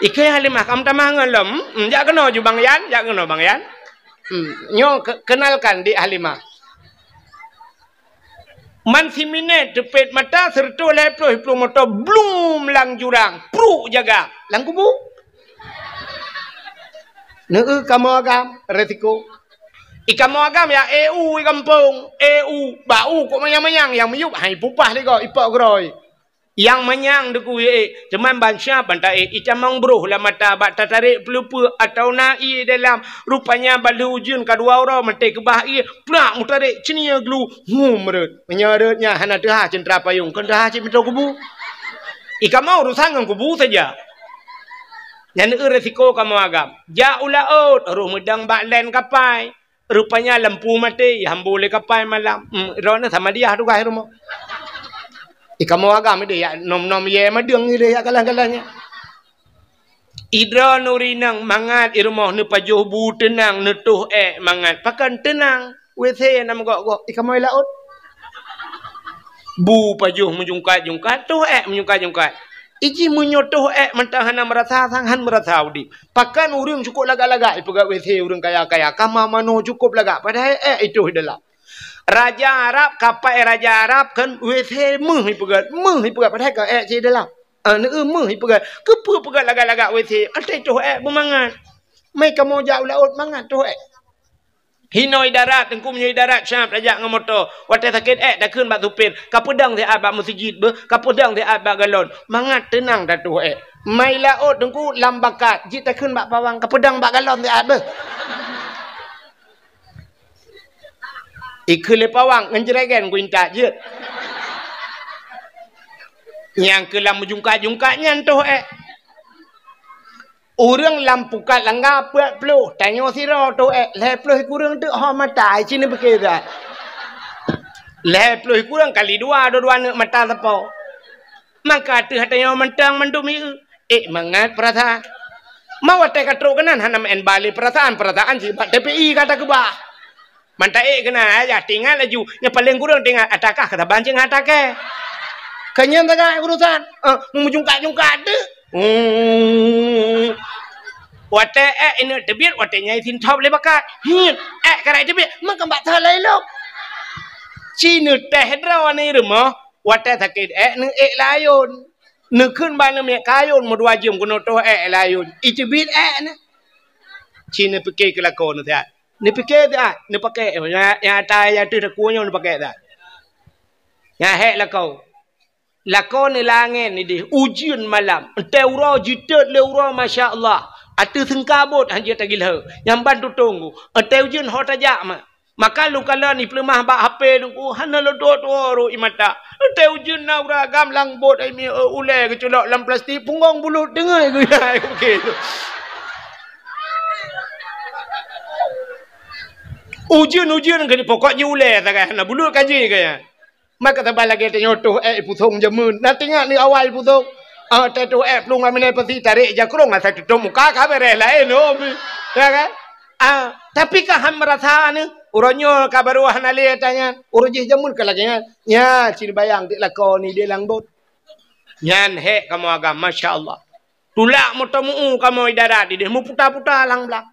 Ikeu Halimah ka meutamah ngon lom. Hmm, jak keunoe ju Bang Yan, jak keunoe Bang Yan. Hmm, nyoe ke-, kenalkan Dik Halimah. Man siminèt teupet mata, seureutôh lhèe ploh iplueng moto, blum lam jurang, pruk jaga, lam kubu. Neu kamoe agam, resiko. I kamoe agam ya, eh, u i gampông, eh, u, bak u kok manyang-manyang, nyang miyueb hai pupah lé gob, ipok keudroe. Nyang manyang deuku ék, teuma ban siap ban taék, itamong broh lam mata bak tatarek peuleupeuk atau na ié dalam. Rupanya ban lheueh ujeuen ka dua uroe maté keubah ié, plak meutarek ceunie glu, hum rot. Meunyoe rot nyan hana teuhah ceuntra payong, kon teuhah cit meutoe kubu. I kamoe urusan ngon kubu saja. Nyan eu resiko kamoe agam. Jak u laôt, roh meudang bak len kapai. Rupanya lampu maté, ihambô lé kapai malam. Hmm, droeneuh sama diah tugaih rumoh. I kamoe agam idéh yak nom-nom yé madeueng idéh yak galah-galah nyan. I droeneuh ureueng inong mangat i rumoh neupajoh bu teunang, neutoh ék mangat. Pakon teunang? W C na meugok-gok. I kamoe laôt. Bu pajoh meujungkat-jungkat, toh ék meujungkat-jungkat. Iji meunyoe toh ék mantong hana meurasa, sang han meurasa udép. Pakon ureueng cukôp lagak-lagak ipeugét W C ureueng kaya-kaya, kama manoe cukôp lagak, padahai ék itoh i dalam. Raja Arab, kapai raja Arab kan W C meuh ipeugét, meuh ipeugét, padahai ka ék cit i dalam. Ah, neu meuh ipeugét, keupeue peugét lagak-lagak W C, até toh ék beumangat. Mai kamoe jak u laôt mangat toh ék. Hinoe i darat, teungku meunyoe i darat siap tajak ngon moto. Watée sakét ék takheun bak supir, kapeudong siat bak meuseujid beuh, kapeudong siat bak galon. Mangat teunang tatoh ék. Mai laôt teungku lam bakat, jeuet takheun bak pawang, kapeudong bak galon siat beuh. Ikheun lé pawang ngon jregen kuintat jeuet. Nyang keu lam meujungkat-jungkat nyan toh ék. Ureuëng lam pukat langga peuet ploh, tanyoe sidroe toh ék, lhée ploh kureueng teuk ho mata, ci neupike that. Lhée ploh kureueng kali dua, dua-dua neuk mata sapo. Maka teuh tanyoe mantong mandum ieu, ék mangat peurasaan. Ma watée ka trok keunan hana meu'en bale peurasaan, peurasaan cit bak T P I ka takeubah. Mantong ék keunan, ayah teuingat laju, nyang paleng kureueng teuingat, atakah ka saban cit ngon atakée. Ka nyan sagai urusan, eh, meujungkat-jungkat teuk. Hmm. Watée ék ineuk teubiet, watée nyan sintop lé bakat. Hiet, ék karai teubiet, meukeubak teuh lé lom. Ci neutéh droe ni rumoh, watée sakét ék neuék layôn. Neukheun bak neumiet kayôn meudua jeuem keunoe toh ék layôn. Iteubiet ék nyan. Ci neupike keu lakoe neusiat. Neupike siat, neupake, nyang, nyang ata nyang teuh takue nyoe neupake siat. Nyang hék lakoe. Lakoe neulangén idéh, ujeuen malam. Entée uroe jiteuet lé uroe, masya Allah. Ateueh seungkabot hanjeuet tagilheu. Nyang ban tutong ku. Entée ujeuen ho tajak ma. Maka lôn kalon ipeuleumah bak H P lôn ku, hana lôn tuwoe-tuwoe rot ie mata. Entée ujeuen na ureuëng agam lam bot ai mi, ulée geuculok lam plastik, punggong bulut deungoe geuya. Oke. Ujeuen-ujeuen keu pokok jih ulée sagai hana bulut ka jih kaya. Maka saban lagée tanyoe toh ék ipusong jameun. Na teuingat ni awai ipusong. Ah, teuh toh ék plueng aminai pasi tarek jakrong asai tutup muka ka beres laén, oh. Ya kan? Ah, tapi ka han meurasa ni, uroe nyoe ka barô hana lé ata nyan. Uroe jih jameun ka lagée nyan. Nyan, ci neubayang dik lakoe ni di lam bot. Nyan hék kamoe agam, masya Allah. Tulak moto meu-u kamoe i darat idéh, meuputa-puta lam blang.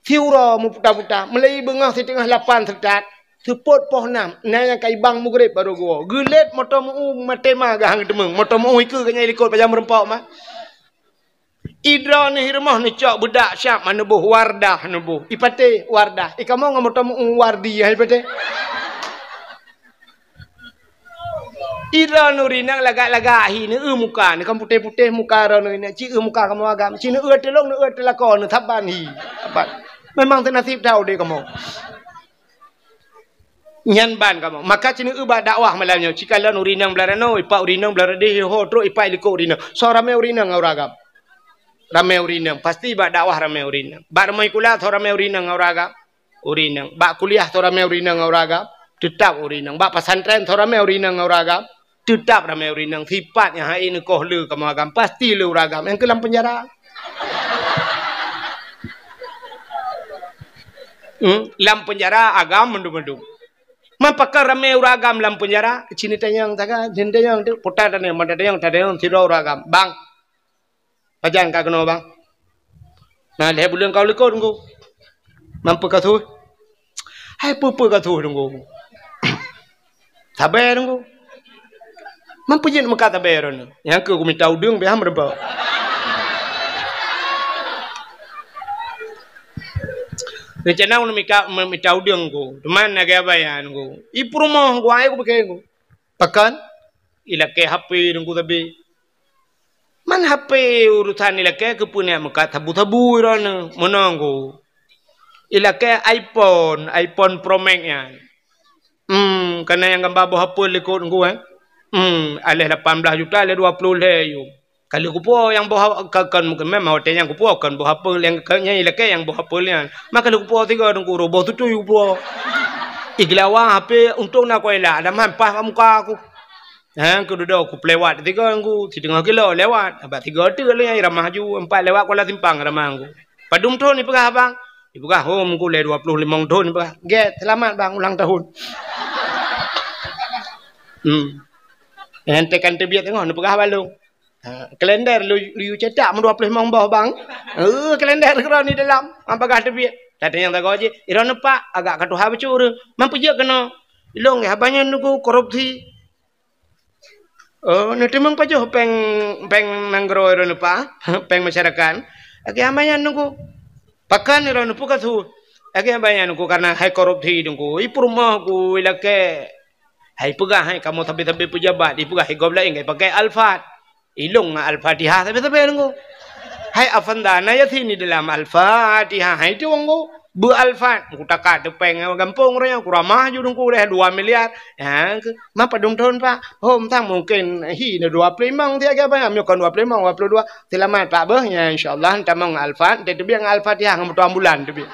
Siuroe meuputa-puta, meulai beungoh siteungoh lapan seutat, seupôt poh nam, na nyang ka ibang mugreb barô geuwoe. Geulet moto meu-u maté ma geuhang teumeueng, moto meu-u ikeue geuh nyang likot pajan meurumpok ma. Idroe neuh i rumoh neucok beudak siab ma neuboh Wardah neuboh. Ipatéh Wardah. Ikamoe ngon moto meu-u Wardi hai patéh. Idroe neuh rinang lagak-lagak hi neueu muka, neuh kan putéh-putéh muka droe neuh rinang. Ci eu muka kamoe agam. Ci neueu teulông, neueu teulakô, neusaban hi. Saban. Memang teunasib that udép kamoe. Nyan ban kamoe. Maka ci neueu bak dakwah malam nyoe. Ci kalon ureueng inong blah ranoe, ipak ureueng inong blah radeh, ho trok ipak likot ureueng inong. Soe ramé ureueng inong ngon ureueng agam? Ramé ureueng inong. Pasti bak dakwah ramé ureueng inong. Bak rumoh sikula soe ramé ureueng inong ngon ureueng agam? Ureueng inong. Bak kuliah soe ramé ureueng inong ngon ureueng agam? Teutap ureueng inong. Bak pesantren soe ramé ureueng inong ngon ureueng agam? Teutap ramé ureueng inong. Sipat nyang hai neukoh le kamoe agam, pasti le ureueng agam. Nyang keu lam penjara. Hmm? Lam penjara agam mandum-mandum. Man pakon ramé ureueng agam lam penjara, ci neutanyong sagai, ci neutanyong tu, puta tanyong, mata tanyong, tatanyong sidroe ureueng agam. Bang, pajan ka keunoe, Bang? Na lhèe buleuen ka u likot, Teungku. Man peue ka su? Hai peue-peue ka su, Teungku. Sabe, Teungku. Man peue jeuet meukat sabe droeneuh? Nyang keu kumita udeueng pih han meureubah. Rencana ulôn mika, me-, mita udeueng ku. Teuma na gaya bayan ku. I peurumoh ku, ai ku pike ku. Pakon? Ilakée H P Teungku sabe. Man H P urusan ilakée keupeue neujak meukat sabu-sabu droeneuh, meunan ku. Ilakée iPhone, iPhone Pro Max nyan. Hmm, kana nyang gamba boh apel likot Teungku, eh? Hmm, aléh lapan blah juta, aléh dua ploh lhèe yum. Ka lheueh kupuwoe nyang boh ha-, ka, kon, mungken memang watée nyan kupuwoe kon boh apel nyang ka, nyan ilakée nyang boh apel nyan. Maka lheueh kupuwoe sigoe Teungku, roh boh tutui kupuwoe. Igeulawa H P untông na kuela, ada man paih bak muka ku. Ha, keududoe kupeulewat sigoe Teungku, siteungoh kilo lewat. Abah sigoe teuk lé nyang ramah ju, empat lewat Kuala Simpang ramah Teungku. Padum thon ipeugah abang? Ipeugah, "Hom Teungku, lé dua ploh limong thon," ipeugah. "Gét, seulamat bang ulang tahun." Hmm. Nyan tekan teubiet teungoh neupeugah bak lôn. Ha, kalender lu, lu cetak meudua ploh limong boh bang. Eh, kalender keudroe ni dalam. Am bagah teubiet. Tatanyong sagoe jih, "Droeneuh Pak, agak ka tuha bacut ureueng. Man peue jeuet keunoe?" "Ilôn haba nyan Teungku korupsi." "Oh, neuteumeung pajoh péng, péng nanggroe droeneuh Pak, péng masyarakat?" "Lagée haba nyan Teungku." "Pakon droeneuh peue ka su?" "Lagée haba nyan Teungku, karena hai korupsi Teungku. I peurumoh ku ilakée, hai peugah hai kamoe sabe-sabe peujabat, ipeugah i gob laén ka ipaké Alphard. Ilôn ngon Al-Fatihah sabe-sabe Teungku. Hai Afanda na Yasin di dalam Al-Fatihah, hai Teungku." Beu Alphard, ku taka teupeng gampông roh nyan, ku ramah ju Teungku lé dua miliar. Ha, ke, man padum thon Pak? Hom sang mungken hi na dua ploh limong siat geuh Abang, meunyoe kon dua ploh limong, dua ploh dua. Seulamat Pak beuh, nyan insya Allah tamong Alphard, teubiet ngon Al-Fatihah ngon moto ambulan teubiet.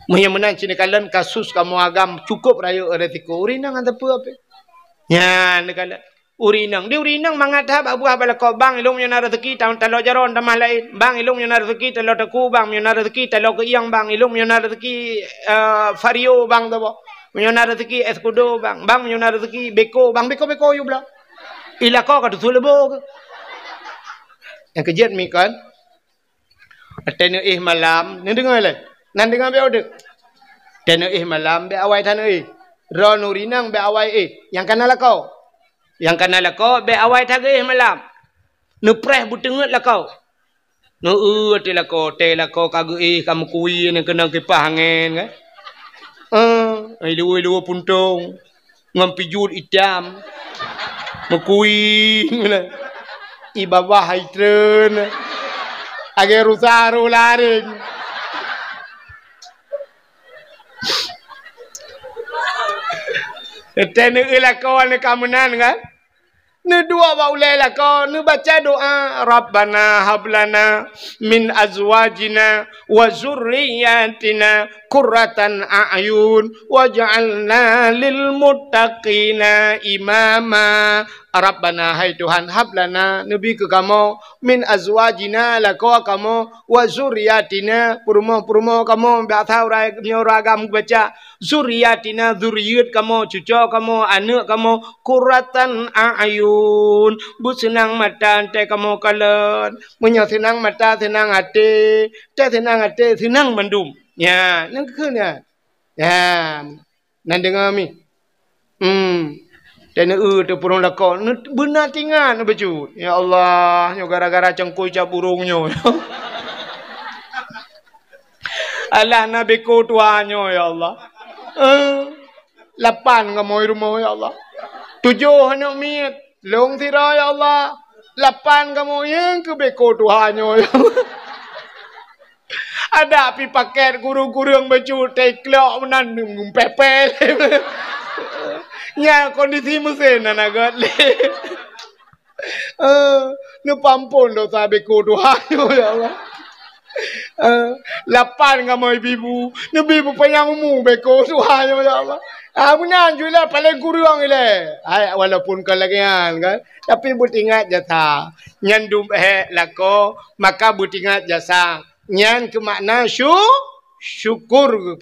Meunyoe meunan cit neukalon kasus kamoe agam cukup rayeuk resiko. Ureueng inong hana teupeu ape. Nyan neukalon. Ureueng inong, di ureueng inong mangat that bak buah bak lakoe, "Bang, ilôn meunyoe na rezeki ta-, talo jaroe tamah laén. Bang, ilôn meunyoe na rezeki talo teku, bang, meunyoe na rezeki talo keuieng, bang, ilôn meunyoe na rezeki, eh, Vario, bang, tobo. Meunyoe na rezeki Escudo, bang, bang, meunyoe na rezeki Beko, bang, Beko-Beko yue bloe." I lakoe ka teuseuleubô keuh. Nyang keujeuet mi kon. Watée neuéh malam, neudeungoe lé. Nan deungoe bék udeuek. Watée neuéh malam, bék awai that neuéh. Droeneuh ureueng inong bék awai éh. Nyang kana lakoe. Nyang kana lakoe, bék awai that geuéh malam. Neupreh beuteungeut lakoe. Neueu até lakoe, watée lakoe ka geuéh, ka meukui, nyan keunong kipah angén, kan? Eh, iluwa-iluwa puntông. Ngon pijôt itam. Meukui. I babah hai treun. Lagée rusa roh laréng. Teuntée neueu lakoe neuka meunan, kan? Neuduek bak ulée lakoe, neubaca doa, "Rabbana hab lana min azwajina wa zurriyyatina qurratan a'yun waj'alna lil muttaqina imama. Rabbana, hai Tuhan, hab lana, neubi keu kamoe, min azwajina, lakoe kamoe, wa zurriyatina, peurumoh-peurumoh kamoe, biasa urai nyoe ureueng agam geubaca, zurriyatina, zuriet kamoe, cucoe kamoe, aneuk kamoe, qurratan a'yun, beuseunang mata teuh kamoe kalon. Meunyoe seunang mata, seunang até, teuh seunang até, seunang mandum. Nyan, nyan keuh nyan. Nyan. Nan deungoe mi. Hmm. Dan eu teuh purong lakoe, beuna tingat neubeujeuet. Ya Allah, nyoe gara-gara cangkôi cap burong nyoe. Alah na beko tuha nyoe, ya Allah. Eh, lapan kamoe rumoh, ya Allah. Tujoh aneuk miet, lôn sidroe, ya Allah. Lapan kamoe nyang keu beko tuha nyoe, ya Allah. Ada pi paket kureueng-kureueng bacut teuklok meunan pepel. Nya kondisi meusén na göt lé. Eh, neupampon dosa beko tuha nyoe, ya Allah. Eh, lapan kamoe ibu-ibu, neubi peupanyang umu beko tuha nyoe, ya Allah. Ah, meunan ju ilée paléng kureueng ilée. Hai, walaupun kon lagée nyan kan, tapi beutingat jasa. Nyan dum hék lakoe, maka beutingat jasa. Nyan keu makna syu-, syukur